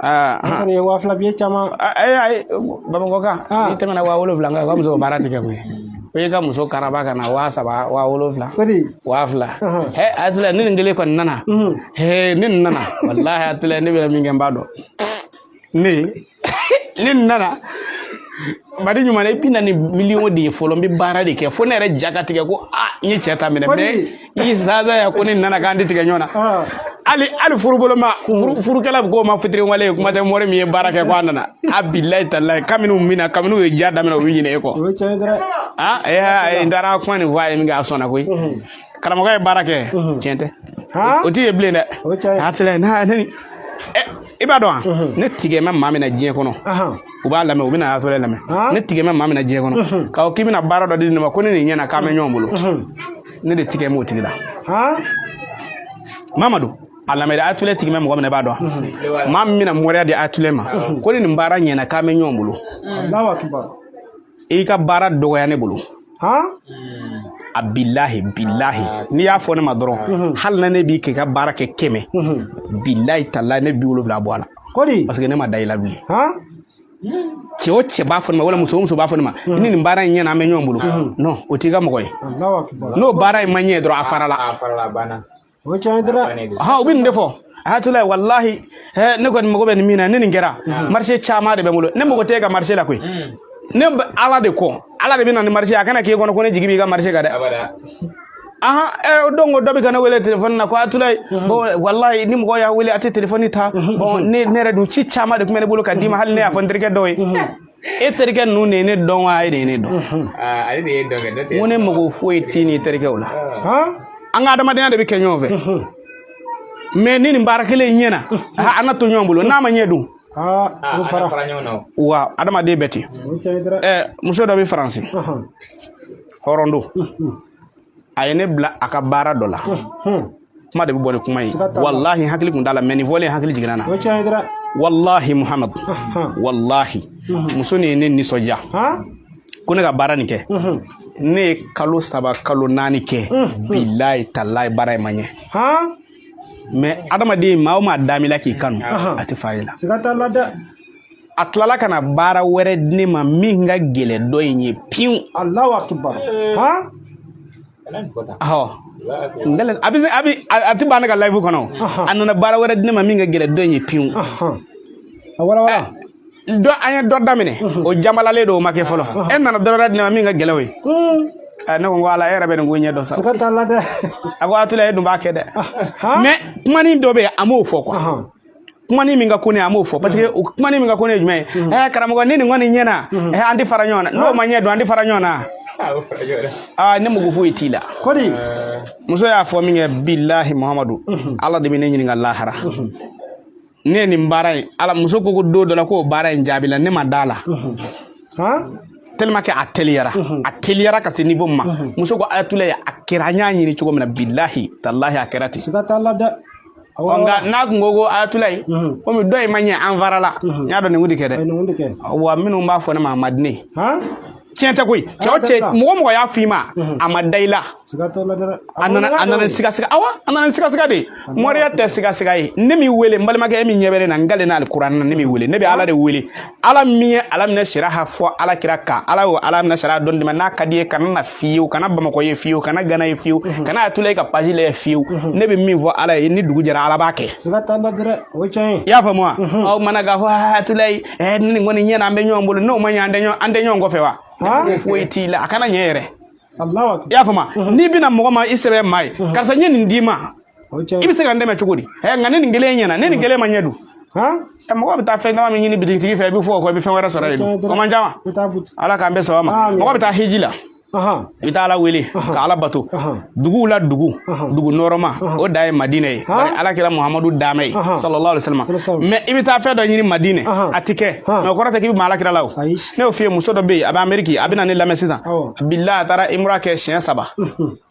Aa, ye 2000 biye caman. Ayi ayi, Bamakɔ kan, n'i tɛmɛna 7000 kan, ka muso baara tɛ kɛ koyi. Ko i ka muso karaba ka na 3000, 7000. 2000. He, Ayatollah, ne nin kelen kɔni nana. He, ne nin nana. Walahi Ayatollah, ne bɛna min kɛ n b'a dɔn. Ne nin nana. Bari ɲuman, i bɛ na ni miliyɔn de ye fɔlɔ, n bɛ baara de kɛ fo ne yɛrɛ ja ka tigɛ ko aa n ye cɛ ta minɛ, mais i zaza ya ko ne nana k'an tɛ tigɛ ɲɔgɔn na. Hali furuboloma, furukɛla bɛ k'o ma fitiriwale ye, kuma tɛ mori min ye baara kɛ ko a nana. A bilayi talayi, kabini u min na, kabini u ye diya daminɛ, u bɛ ɲinɛ e kɔ. O ye tiɲɛ ye dɛ. Ah, n taara kuma nin fɔ a ye min kɛ, a sɔnna koyi. Karamɔgɔ ye baara kɛ, tiɲɛ tɛ, o t'i ye bilen dɛ. O ye tiɲɛ ye. A tila n'a ne ni i b'a dɔn wa, ne tigɛ bɛ maa min na diɲɛ kɔnɔ, u b'a lamɛn, u bɛna Ayatollah lamɛn. Ne tigɛ bɛ maa min na diɲɛ kɔnɔ, k'a fɔ k'i bɛna baara dɔ di ne ma ko ne nin ɲɛna k'an bɛ ɲɔgɔn bolo, ne de tigɛ m'o tigi la. Mamadu, a lamɛn dɛ, Ayatollah tigi bɛ mɔgɔ min na, i b'a dɔn, maa min bɛna moriya di Ayatollah ma ko ni nin baara ɲɛna k'an bɛ ɲɔgɔn bolo, Allahu akbar. I ka baara dɔgɔya ne bolo. A bilahi bilahi, n'i y'a fɔ ne ma dɔrɔn, hali na ne b'i k'i ka baara kɛ 100, bilahi talahi, ne 70 bɔ a la. Kodi. Parce que ne ma da i la bilen. Cɛ o cɛ b'a fɔ ne ma, wala muso o muso b'a fɔ ne ma, ni nin baara in ɲɛna an bɛ ɲɔgɔn bolo, non, o t'i ka mɔgɔ ye. Allahu akbar. N'o baara in ma ɲɛ dɔrɔn, a farala. A farala, banna. O ye tiɲɛ ye dɛ. Ahan, u bɛ nin de fɔ Ayatollah, wallahi, ne kɔni mago bɛ nin min na, ni nin kɛra, marché caman de bɛ n bolo, ne mago tɛ e ka marché la koyi. Ne bɛ Ala de kɔ, Ala de bɛ na ni marché ye. A kana k'e kɔnɔ ko ne jigi b'i ka marché kan dɛ. Abada. Ahan, o don ko dɔ bɛ ka ne wele téléphone na ko Ayatollah, bon, wallahi, ni mɔgɔ y'a wele, a tɛ téléphone ta. Bon, ne yɛrɛ dun, ci caman de tun bɛ ne bolo ka d'i ma, hali ne y'a fɔ n terikɛ dɔw ye. E terikɛ ninnu de ye ne dɔn wa, e de ye ne dɔn? Ale de ye dɔn kɛ, n'o tɛ. N ko ne mago foyi t'i n'i terikɛw la. An ka adamadenya de bɛ kɛ ɲɔgɔn fɛ, mais ni nin baara kelen in ɲɛna, an na to ɲɔgɔn bolo. N'a ma ɲɛ dun? O An fara. fara ɲɔgɔn na o. Wa adamaden bɛɛ ten. O ye tiɲɛ ye dɛ. Muso dɔ bɛ Faransi, hɔrɔn don. A ye ne bila a ka baara dɔ la. Kuma de bɛ bɔ ni kuma ye. Siga t'a la. Walahi, hakili kun t'a la, mais nin fɔlen, hakili jiginna na. O ye tiɲɛ ye dɛ. Walahi Muhamad, walahi, muso nin ye ne nisɔndiya ko ne ka baara nin kɛ. Ne ye kalo 3, kalo 4 kɛ, bilayi talayi, baara in ma ɲɛ. Mais adamaden, maa o maa damila k'i kanu, a tɛ fa i la. Siga t'a la dɛ. A tilala ka na baara wɛrɛ di ne ma min ka gɛlɛn dɔ in ye piwu. Allahu akbar. Kana nin fɔ tan. Awɔ, n gɛlɛn a bɛ se a bɛ a tɛ ban ne ka live kɔnɔ. A nana baara wɛrɛ di ne ma min ka gɛlɛn dɔ in ye piwu. A wala wala. Dɔ, an ye dɔ daminɛ, o jamalalen don, o ma kɛ fɔlɔ, e nana dɔ wɛrɛ di ne ma min ka gɛlɛn o ye. Ne ko Ala, e yɛrɛ bɛ nin ko ɲɛ dɔn sa. Siga t'a la dɛ. A ko Ayatollah, e dun b'a kɛ dɛ. Mais kumanin dɔ bɛ yen, a m'o fɔ quoi. Kumanin min ka ko ne ye, a m'o fɔ, parce que o kumanin min ka ko ne ye jumɛn ye? Karamɔgɔ, ni nin kɔni ɲɛna, an tɛ fara ɲɔgɔn na. N'o ma ɲɛ don, an tɛ fara ɲɔgɔn na. O fara ɲɔgɔn na. Aa, ne mago foyi t'i la. Kodi. Muso y'a fɔ min kɛ, bilahi Muhamadu, Ala de bɛ ne ɲininka lahara. Ne ye nin baara in, Ala, muso ko don dɔ la k'o baara in jaabi la, ne ma da la. Tellement que a teliyara, a teliyara ka se niveau min ma, muso ko Ayatollah, a kɛra an y'a ɲini cogo min na, bilahi talahi, a kɛra ten. Siga t'a la dɛ. Ɔ, nka n'a kun ko Ayatollah, komi dɔ in ma ɲɛ, an farala, n y'a dɔn nin kun tɛ kɛ dɛ. Nin kun tɛ kɛ. Wa minnu b'a fɔ ne ma, a ma di ne ye. Tiɲɛ tɛ koyi. Cɛ o cɛ, mɔgɔ mɔgɔ y'a f'i ma, a ma da i la. Siga t'o la dɛ. A nana ni sigasiga, awɔ, a nana ni sigasiga de ye. Moriya tɛ sigasiga ye. Ne m'i wele, n balimakɛ, e min ɲɛ bɛ ne na, n galen n'ale kuranɛ na, ne m'i wele, ne bɛ Ala de wele. Ala min ye ala minɛ siraha fɔ ala kira kan, Ala y'o ala minɛ siraha dɔn di ma. N'a ka di ye, kana na fiyewu, kana Bamakɔ ye fiyewu, kana Gana ye fiyewu, kana Ayatollah ka page lajɛ fiyewu. Ne bɛ min fɔ Ala ye, ni dugu jɛra, Ala b'a kɛ. Siga t'a la dɛ, o ye tiɲɛ ye. I y'a faamu wa? Aw mana k'a fɔ Ayatollah, ni nin kɔni ɲɛna, an bɛ ɲɔgɔn bolo. N'o ma ɲɛ, an tɛ ɲɔgɔn kɔfɛ wa? Ne foyi t'i la, a kana ɲɛ yɛrɛ. Allahu akbar. I y'a faamu? N'i bɛna mɔgɔ ma, i sɛbɛn maa ye, karisa, n ye nin d'i ma, O ye tiɲɛ i ye. bɛ se ka n dɛmɛ cogo di? Nka ne nin kelen ɲɛna, ne nin kelen ma ɲɛ dun. Mɔgɔ bɛ taa fɛn dama min ɲini bitigitigi fɛ, i bɛ fɔ o kɔ, i bɛ fɛn wɛrɛ sɔrɔ yen dun, o man ca wa? I t'a but. Ala k'an bɛɛ sababa ma. Amin. Mɔgɔ bɛ taa hiji la, i bɛ taa Ala wele ka Ala bato. Duguw la, dugu nɔrɔma, o da ye Madinɛ ye. Bari Ala kɛra Muhamadu daamɛ ye, sallallahu alaihi wasallam. Mais i bɛ taa fɛn dɔ ɲini Madinɛ, a ti kɛ, mais o kɔrɔ tɛ k'i bɛ ma Ala kira la o. Ayi. Ne y'o f'i ye, muso dɔ bɛ yen, a bɛ Ameriki, a bɛ na ne lamɛn sisan. Bilahi, a taara imura kɛ siɲɛ 3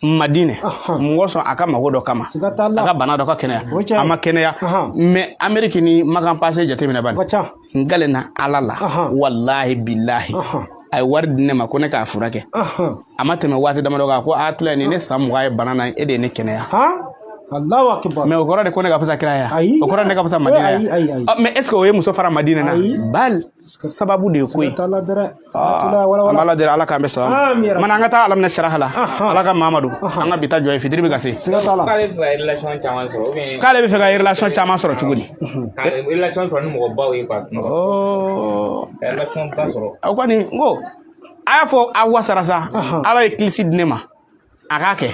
Madinɛ. Mun kosɔn? A ka mago dɔ kama, Siga t'a la. a ka bana dɔ ka kɛnɛya. O ye tiɲɛ ye. A ma kɛnɛya. Mais Ameriki ni Makan passé jateminɛ bani. O ka ca. N galenna Ala la, wallahi bilahi, a ye wari di ne ma ko ne k'a furakɛ. A ma tɛmɛ waati damadɔ kan, ko a tila nin ne san 20 ye bana na, e de ye ne kɛnɛya. Allahu akbar. Mais o kɔrɔ de ko ne ka fisa kira ya? Ayi. O kɔrɔ ne ka fisa Madina Ayi, ayi, ya? Ayi. Mais est ce que o ye muso fara Madina na? Ayi. Bal sababu de ye ko ye. Siga t'a la dɛ. Ah, Wala an wala. b'Ala deli, Ala k'an bɛ sababa Amin ya ma. Rabbi. Mana an ka taa Ala minɛ siraha la. Ala ka Mamadu, an ka bi ta jɔ ye, fitiri bɛ ka se. Siga t'a la. K'ale bɛ fɛ ka relation caman sɔrɔ ou bien K'ale bɛ fɛ ka relation caman sɔrɔ cogo di? Ka relation sɔrɔ ni mɔgɔbaw ye quoi. Oh. Ka relation ba sɔrɔ. O kɔni, n ko a y'a fɔ a wasara sa. Ala ye kilisi di ne ma. A k'a kɛ,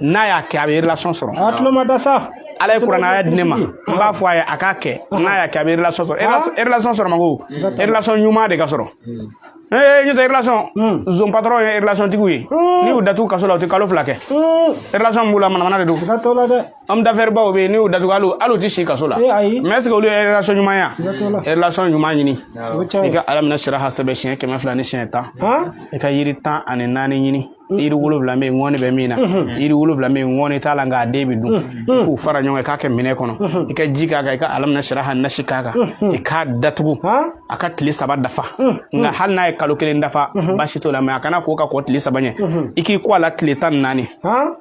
n'a y'a kɛ, a bɛ relation sɔrɔ. A tulo ma da sa. Ala ye kuranɛ aya di ne ma, n b'a fɔ a ye, a k'a kɛ, n'a y'a kɛ, a bɛ relation sɔrɔ. Relation sɔrɔ man go, relation ɲuman de ka sɔrɔ. Ee, n'o tɛ relation, zon patron ye relation tigiw ye, n'i y'u datugu kaso la, u tɛ kalo 2 kɛ. Relation b'u la, manamana de don. Siga t'o la dɛ. Homme d'affaires baw bɛ yen, n'i y'u datugu, hali u tɛ si kaso la. Ee, ayi. Mais est ce que olu ye relation ɲuman ye wa? Siga t'o la. Relation ɲuman ɲini. O I tiɲɛ. ka ala minɛ sira sɛbɛn siɲɛ 200 ni siɲɛ 10. Han. I ka yiri 14 ɲini. Yiri 7 bɛ yen, ŋɔni bɛ min na. Yiri 7 bɛ yen, ŋɔni t'a la, nka a den bɛ dun. I k'u fara ɲɔgɔn kan, i k'a kɛ minɛ kɔnɔ, i ka ji k'a kan, i ka alamina siraha nasi k'a kan, i k'a datugu a ka tile 3 dafa. Nka hali n'a ye kalo 1 dafa, baasi t'o la, mais a kana ko ka kɔ tile 3 ɲɛ. I k'i ko a la tile 14. Han.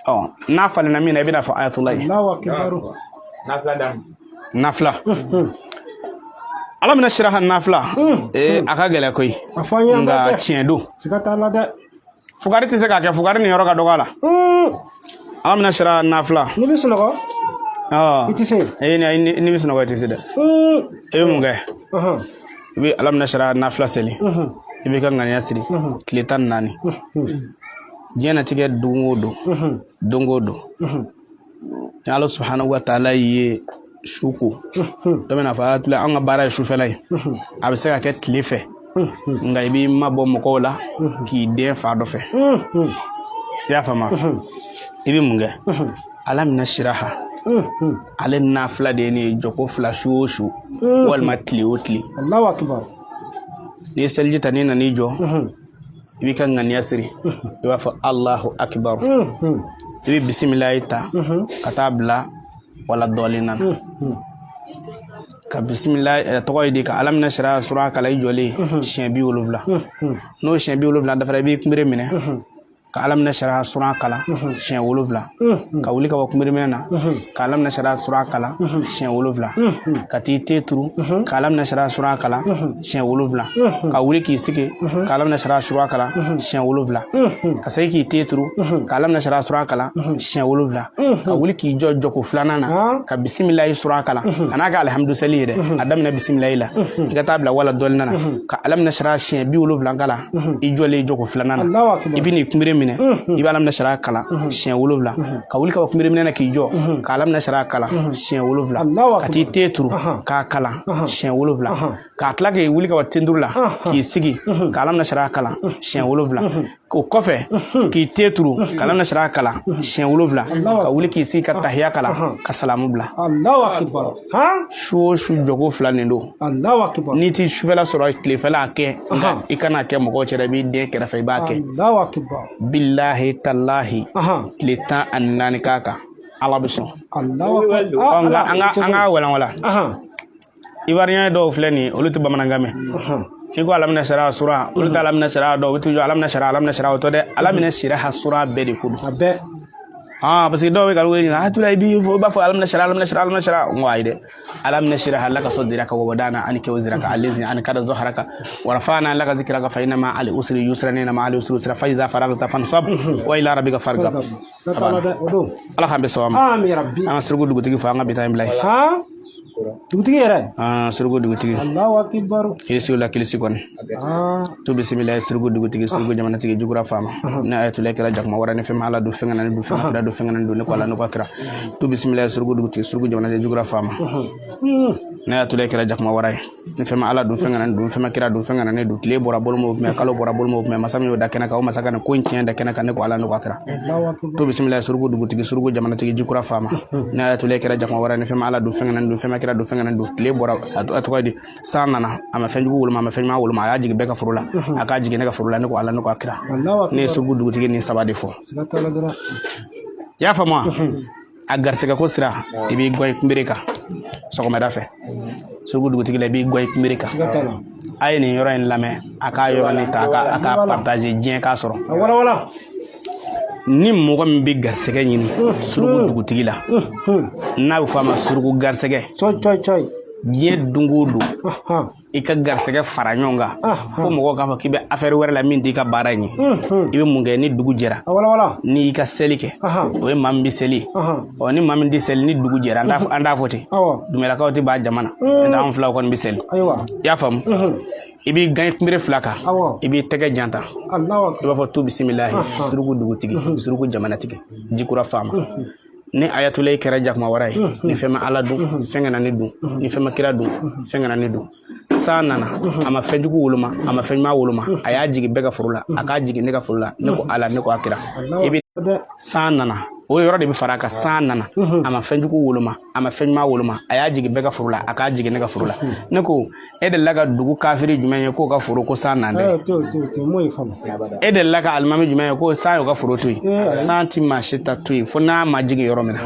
Ɔ, n'a falenna min na, i bɛna fɔ ayatollah ye. Allahu akbar. Nafila damu. Nafila, alamina siraha nafila, ee, a ka gɛlɛn koyi. A fɔ an ye, an Nka b'a kɛ. tiɲɛ don. Siga t'a la dɛ. Fugari tɛ se k'a kɛ, fugari nin yɔrɔ ka dɔgɔ a la. Alamina siraha nafila. N'i bɛ sunɔgɔ, Ɔ. i tɛ se. Ee, ni bɛ sunɔgɔ, i tɛ se dɛ. I bɛ mun kɛ? I bɛ alamina siraha nafila seli. I b'i ka ŋaniya siri tile 14. Diɲɛnatigɛ don o don, don o don, ni Ala subahanahu wa taala ye su ko, dɔ bɛna fɔ ayatollah, an ka baara ye sufɛla ye. A bɛ se ka kɛ tile fɛ, nka i b'i mabɔ mɔgɔw la k'i den fa dɔ fɛ. I y'a faamu? I bɛ mun kɛ? Alamina siraha, ale nafila de ye nin ye, jɔko 2 su o su, walima tile o tile. Allahu akbar. N'i ye seliji ta, n'i nan'i jɔ, i b'i ka ŋaniya siri, i b'a fɔ Allahu akibaru. I bɛ bisimilayi ta ka taa bila wala dɔɔnin na, ka bisimilayi tɔgɔ ye di, ka alamina sira sura kala i jɔlen siɲɛ 70. N'o siɲɛ 70 dafara, i b'i kunbere minɛ ka alamina sira sura kala siɲɛ 7, ka wuli ka bɔ kunbere minɛ na ka alamina sira sura kala siɲɛ 7, ka t'i te turu ka alamina sira sura kala siɲɛ 7, ka wuli k'i sigi ka alamina sira sura kala siɲɛ 7, ka segin k'i te turu ka alamina sira sura kala siɲɛ 7, ka wuli k'i jɔ jɔko filanan na ka bisimilayi sura kala. A n'a ka alihamudusali ye dɛ, a daminɛ bisimilayi la, i ka taa bila wala dɔɔnin na, ka alamina sira siɲɛ 70 kala i jɔlen jɔko filanan na. Allahu akbar. I bɛ n'i kunbere minɛ, i bɛ alamina sira kala siɲɛ 7, ka wuli ka bɔ kunbere minɛ na k'i jɔ ka alamina sira kala siɲɛ 7, Allahu ka t'i te turu k'a kala siɲɛ 7, k'a tila k'i wuli ka bɔ tenturu la k'i sigi ka alamina sira kala siɲɛ 7, o kɔfɛ k'i te turu ka alamina sira kala siɲɛ 7, ka wuli k'i sigi ka tahiya kala ka salamu bila. Allahu akbar. Han. Su o su, jɔko 2 nin don. Allahu akbar. N'i ti sufɛla sɔrɔ, tilefɛla a kɛ, nka i kana kɛ mɔgɔw cɛla, i b'i den kɛrɛfɛ, i b'a kɛ. Allahu akbar. Bilahi talahi, tile 14 k'a kan, Ala bɛ sɔn. Allahu akbar. Ɔ, nka an ka walanwalan. Ivoirien dɔw filɛ nin ye, olu tɛ bamanankan mɛn. N'i ko alamina sira sura, olu tɛ alamina sira dɔn, u bɛ t'u jɔ alamina sira, alamina sira, o tɛ dɛ, alamina sira sura bɛɛ de ko don. A bɛɛ. Ah, parce que dɔw bɛ ka wele ɲininka, Ayatollah, i b'i fɔ, i b'a fɔ alamina sira, alamina sira, alamina sira. N ko ayi dɛ, alamina sira laka sadraka wa wadana anka wizraka allazi anqada zahraka wa rafa'na laka zikraka fa inna ma'al usri yusran, inna ma'al usri yusra, fa iza faragta fansab wa ila rabbika farghab. Siga t'a la dɛ, o don. Ala k'an bɛ sɔn ma. Amin rabbi. An ka suruku dugutigi fɔ, an ka bi taa in bila yen. Han. Dugutigi yɛrɛ. An suruku dugutigi. Allahu akbar. Kilisi la, kilisi kɔni. Tu bisimila, suruku dugutigi, suruku jamanatigi, jugura faama ne ayatollah kɛra jakuma wɛrɛ ni fɛn ma, Ala don fɛn kana ne dun, fɛn kira don, fɛn kana ne dun, ne ko Ala, ne ko kira. Tu bisimila, suruku dugutigi, suruku jamanatigi, jugura faama ne ayatollah kɛra jakuma wɛrɛ ye ni fɛn ma, Ala don fɛn kana ne dun, fɛn ma kira don, fɛn kana ne dun. Tile bɔra bolo ma o mɛn, kalo bɔra bolo ma o mɛn, masa min y'o da kɛnɛ kan, o masa ka nin ko in tiɲɛ da kɛnɛ kan, ne ko Ala, ne ko kira. Allahu akbar. Tu bisimila, suruku dugutigi, suruku jamanatigi, jikura faama ne ayatollah kɛra jakuma wɛrɛ ni fɛn ma, Ala don fɛn kana ne dun, fɛn ma kira don, fɛn kana ne dun. Tile bɔra, a tɔgɔ ye di, san nana, a ma fɛn jugu woloma, a ma fɛn ɲuman woloma, a y'a jigin bɛɛ ka foro la, a k'a jigin ne ka foro la, ne ko Ala, ne ko a kira. Allahu akbar. Ne ye suruku dugutigi ni saba de fɔ. Siga t'a la dɔrɔn. I y'a faamu wa? A garisɛgɛ ko sira, i b'i gɔn i kunbere kan sɔgɔmada fɛ, suruku dugutigi la, i b'i gɔn i kunbere kan. Siga t'a la. A ye nin yɔrɔ in lamɛn, a k'a yɔrɔ nin ta, a k'a partager, diɲɛ k'a sɔrɔ. A wala wala. Ni mɔgɔ min bɛ garisɛgɛ ɲini suruku dugutigi la, n'a bɛ fɔ a ma suruku garisɛgɛ. Coyi coyi coyi. Diɲɛ don o don, i ka garisɛgɛ fara ɲɔgɔn kan fo mɔgɔw k'a fɔ k'i bɛ affaire wɛrɛ la min t'i ka baara in ye. I bɛ mun kɛ ni dugu jɛra? N'i y'i ka seli kɛ, o ye maa min bɛ seli. Ɔ, ni maa min tɛ seli, ni dugu jɛra, an t'a fɔ ten. Dumelakaw tɛ ban jama na, n'o tɛ anw filaw kɔni bɛ seli. I y'a faamu? I b'i gan kunbere fila kan, i b'i tɛgɛ janta, i b'a fɔ tu bisimilahi, suruku dugutigi, suruku jamanatigi, jikura faama. Ni ayatollah kɛra jakuma wara ye, ni fɛn ma Ala dun, fɛn kana ne dun. Ni fɛn ma kira dun, fɛn kana ne dun. San nana, a ma fɛn jugu woloma, a ma fɛn ɲuman woloma. A y'a jigin bɛɛ ka foro la, a k'a jigin ne ka foro la. Ne ko Ala, ne ko a kira. I bɛ san nana, o yɔrɔ de bɛ fara a kan. San nana, a ma fɛn jugu woloma, a ma fɛn ɲuman woloma. A y'a jigin bɛɛ ka foro la, a k'a jigin ne ka foro la. Ne ko, e delila ka dugu kafiri jumɛn ye k'o ka foro ko san nan dɛ? E delila ka alimami jumɛn ye ko san y'o ka foro to yen? San ti maa si ta to yen fo n'a ma jigin yɔrɔ min na.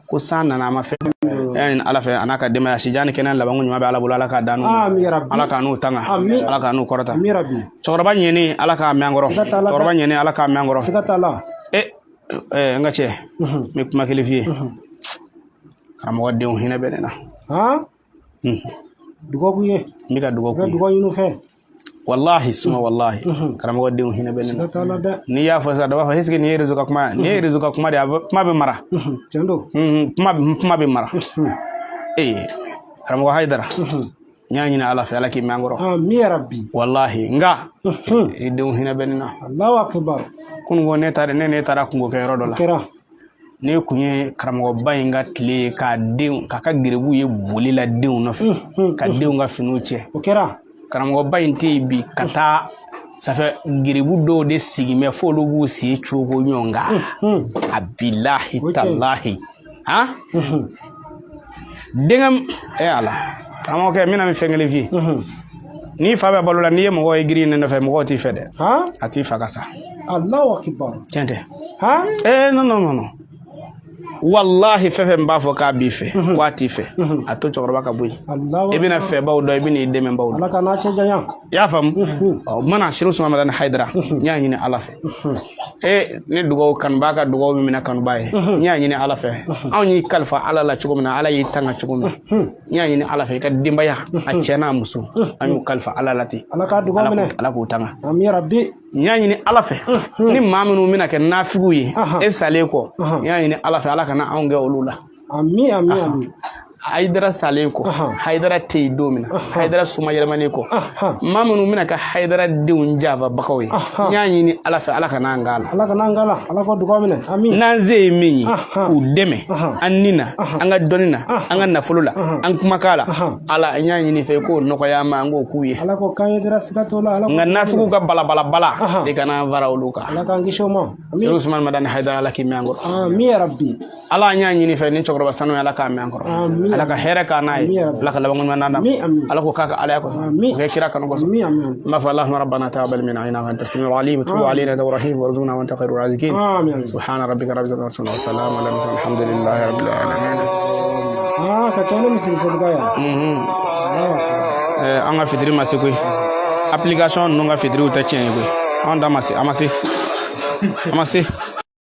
Ko san nana, a ma fɛn ɲini Ala fɛ, a n'a ka denbaya. Sijan ni kɛnɛya labanko ɲuman bɛ Ala bolo. Ala k'a d'an n'u, Ala k'a n'u tanga, Ala k'a n'u kɔrɔta. Cɛkɔrɔba ɲɛni, Ala k'a mɛn an kɔrɔ. Cɛkɔrɔba ɲɛni, Ala k'a mɛn an kɔrɔ. E, n ka cɛ, n bɛ kuma kelen f'i ye. Karamɔgɔ denw hinɛ bɛ ne na. Dugawu k'u ye. N bɛ ka dugawu k'u ye. Dugawu ɲini u fɛ. Wallahi suma wallahi, karamɔgɔ denw hinɛ bɛ ne na. N'i y'a fɔ sisan, dɔ b'a fɔ est ce que nin ye réseau ka kuma ye? Nin ye réseau ka kuma de ye, kuma bɛ mara. Tiɲɛ don. Kuma bɛ mara. Ee, karamɔgɔ Hayidara, n y'a ɲini Ala fɛ, Ala k'i mɛn an kɔrɔ. Amin ya rabbi. Wallahi, nka i denw hinɛ bɛ ne na. Allahu akbar. Kunun ko ne taara, ne taara kungo kɛ yɔrɔ dɔ la. Kɛra. Ne kun ye karamɔgɔba in ka tile ye k'a denw k'a ka geribu ye boli la denw nɔfɛ, ka denw ka finiw cɛ. O kɛra. Karamɔgɔba in tɛ yen bi ka taa safɛ geribu dɔw de sigi mɛ f'olu b'u sen cogo ɲɔgɔn kan. A bilahi talahi, han, denkɛ ɛ Ala, karamɔgɔkɛ, n bɛna min fɛn kelen f'i ye. N'i fa bɛ balo la, n'i ye mɔgɔ ye girin ne nɔfɛ, mɔgɔw t'i fɛ dɛ. A t'i fa ka sa. Allahu akbar. Tiɲɛ tɛ? Non, non, non, wallahi, fɛn fɛn b'a fɔ k'a b'i fɛ, k'a t'i fɛ, a to cɛkɔrɔba ka bɔ yen. I bɛna fɛbaw dɔn, i bɛna i dɛmɛbaw dɔn. Ala ka n'a cɛ janya. I y'a faamu? Ɔ, mana Serifu Usumani Madani Hayidara, n y'a ɲini Ala fɛ, e ne dugawu kanubaa ka dugawu min minɛ kanubaa ye, n y'a ɲini Ala fɛ, anw y'i kalifa Ala la cogo min na, Ala y'i tanga cogo min na, n y'a ɲini Ala fɛ, i ka denbaya, a cɛ n'a muso, an y'u kalifa Ala la ten. Ala ka dugawu minɛ. Ala k'u tanga. Amin ya rabbi. N y'a ɲini Ala fɛ, ni maa minnu bɛna kɛ nafigiw ye e salen kɔ, n y'a ɲini Ala fɛ, Ala kana anw kɛ olu la. Amin, amin, amin. Hayidara salen kɔ, Hayidara tɛ yen don min na, Hayidara somayɛlɛmanen kɔ, maa minnu bɛna kɛ Hayidara denw jababagaw ye, n y'a ɲini Ala fɛ, Ala kana an k'a la. Ala kana an k'a la. Ala ka dugawu minɛ. Amin. N'an se ye min ye k'u dɛmɛ an ni na, an ka dɔnni na, an ka nafolo la, an kumakan la, Ala, n y'a ɲini fɛ i k'o nɔgɔya an ma, an k'o k'u ye. Ala k'o k'an ye dɛrɛ, siga t'o la. Nka nafigiw ka balabalabala, i kana an fara olu kan. Ala k'an kisi o ma. Amin. Usumani Madani Hayidara, Ala k'i mɛn an kɔrɔ. Amin ya rabbi. Ala, an y'a ɲini fɛ ni cɛkɔrɔba sanu ye, Ala k'a mɛn an kɔrɔ. Ala ka hɛrɛ k'a n'a ye, Ala ka labanko ɲuman d'an ma. Ala ko k'a ka Alaya kosɔn, o kɛ kira kanu kosɔn. N b'a fɔ Allahumma rabbana taqabbal minna innaka anta samiul alim, tub alayna ya rahim, warzuqna wa anta khairur raziqin. Subhana rabbika rabbil izzati amma yasifun wa salamun ala mursalin, alhamdulillahi rabbil alamin. Ka kɛ ni misiri seliba ye. An ka fitiri ma se koyi. Application ninnu ka fitiriw tɛ tiɲɛ ye koyi. Anw da ma se, a ma se, a ma se.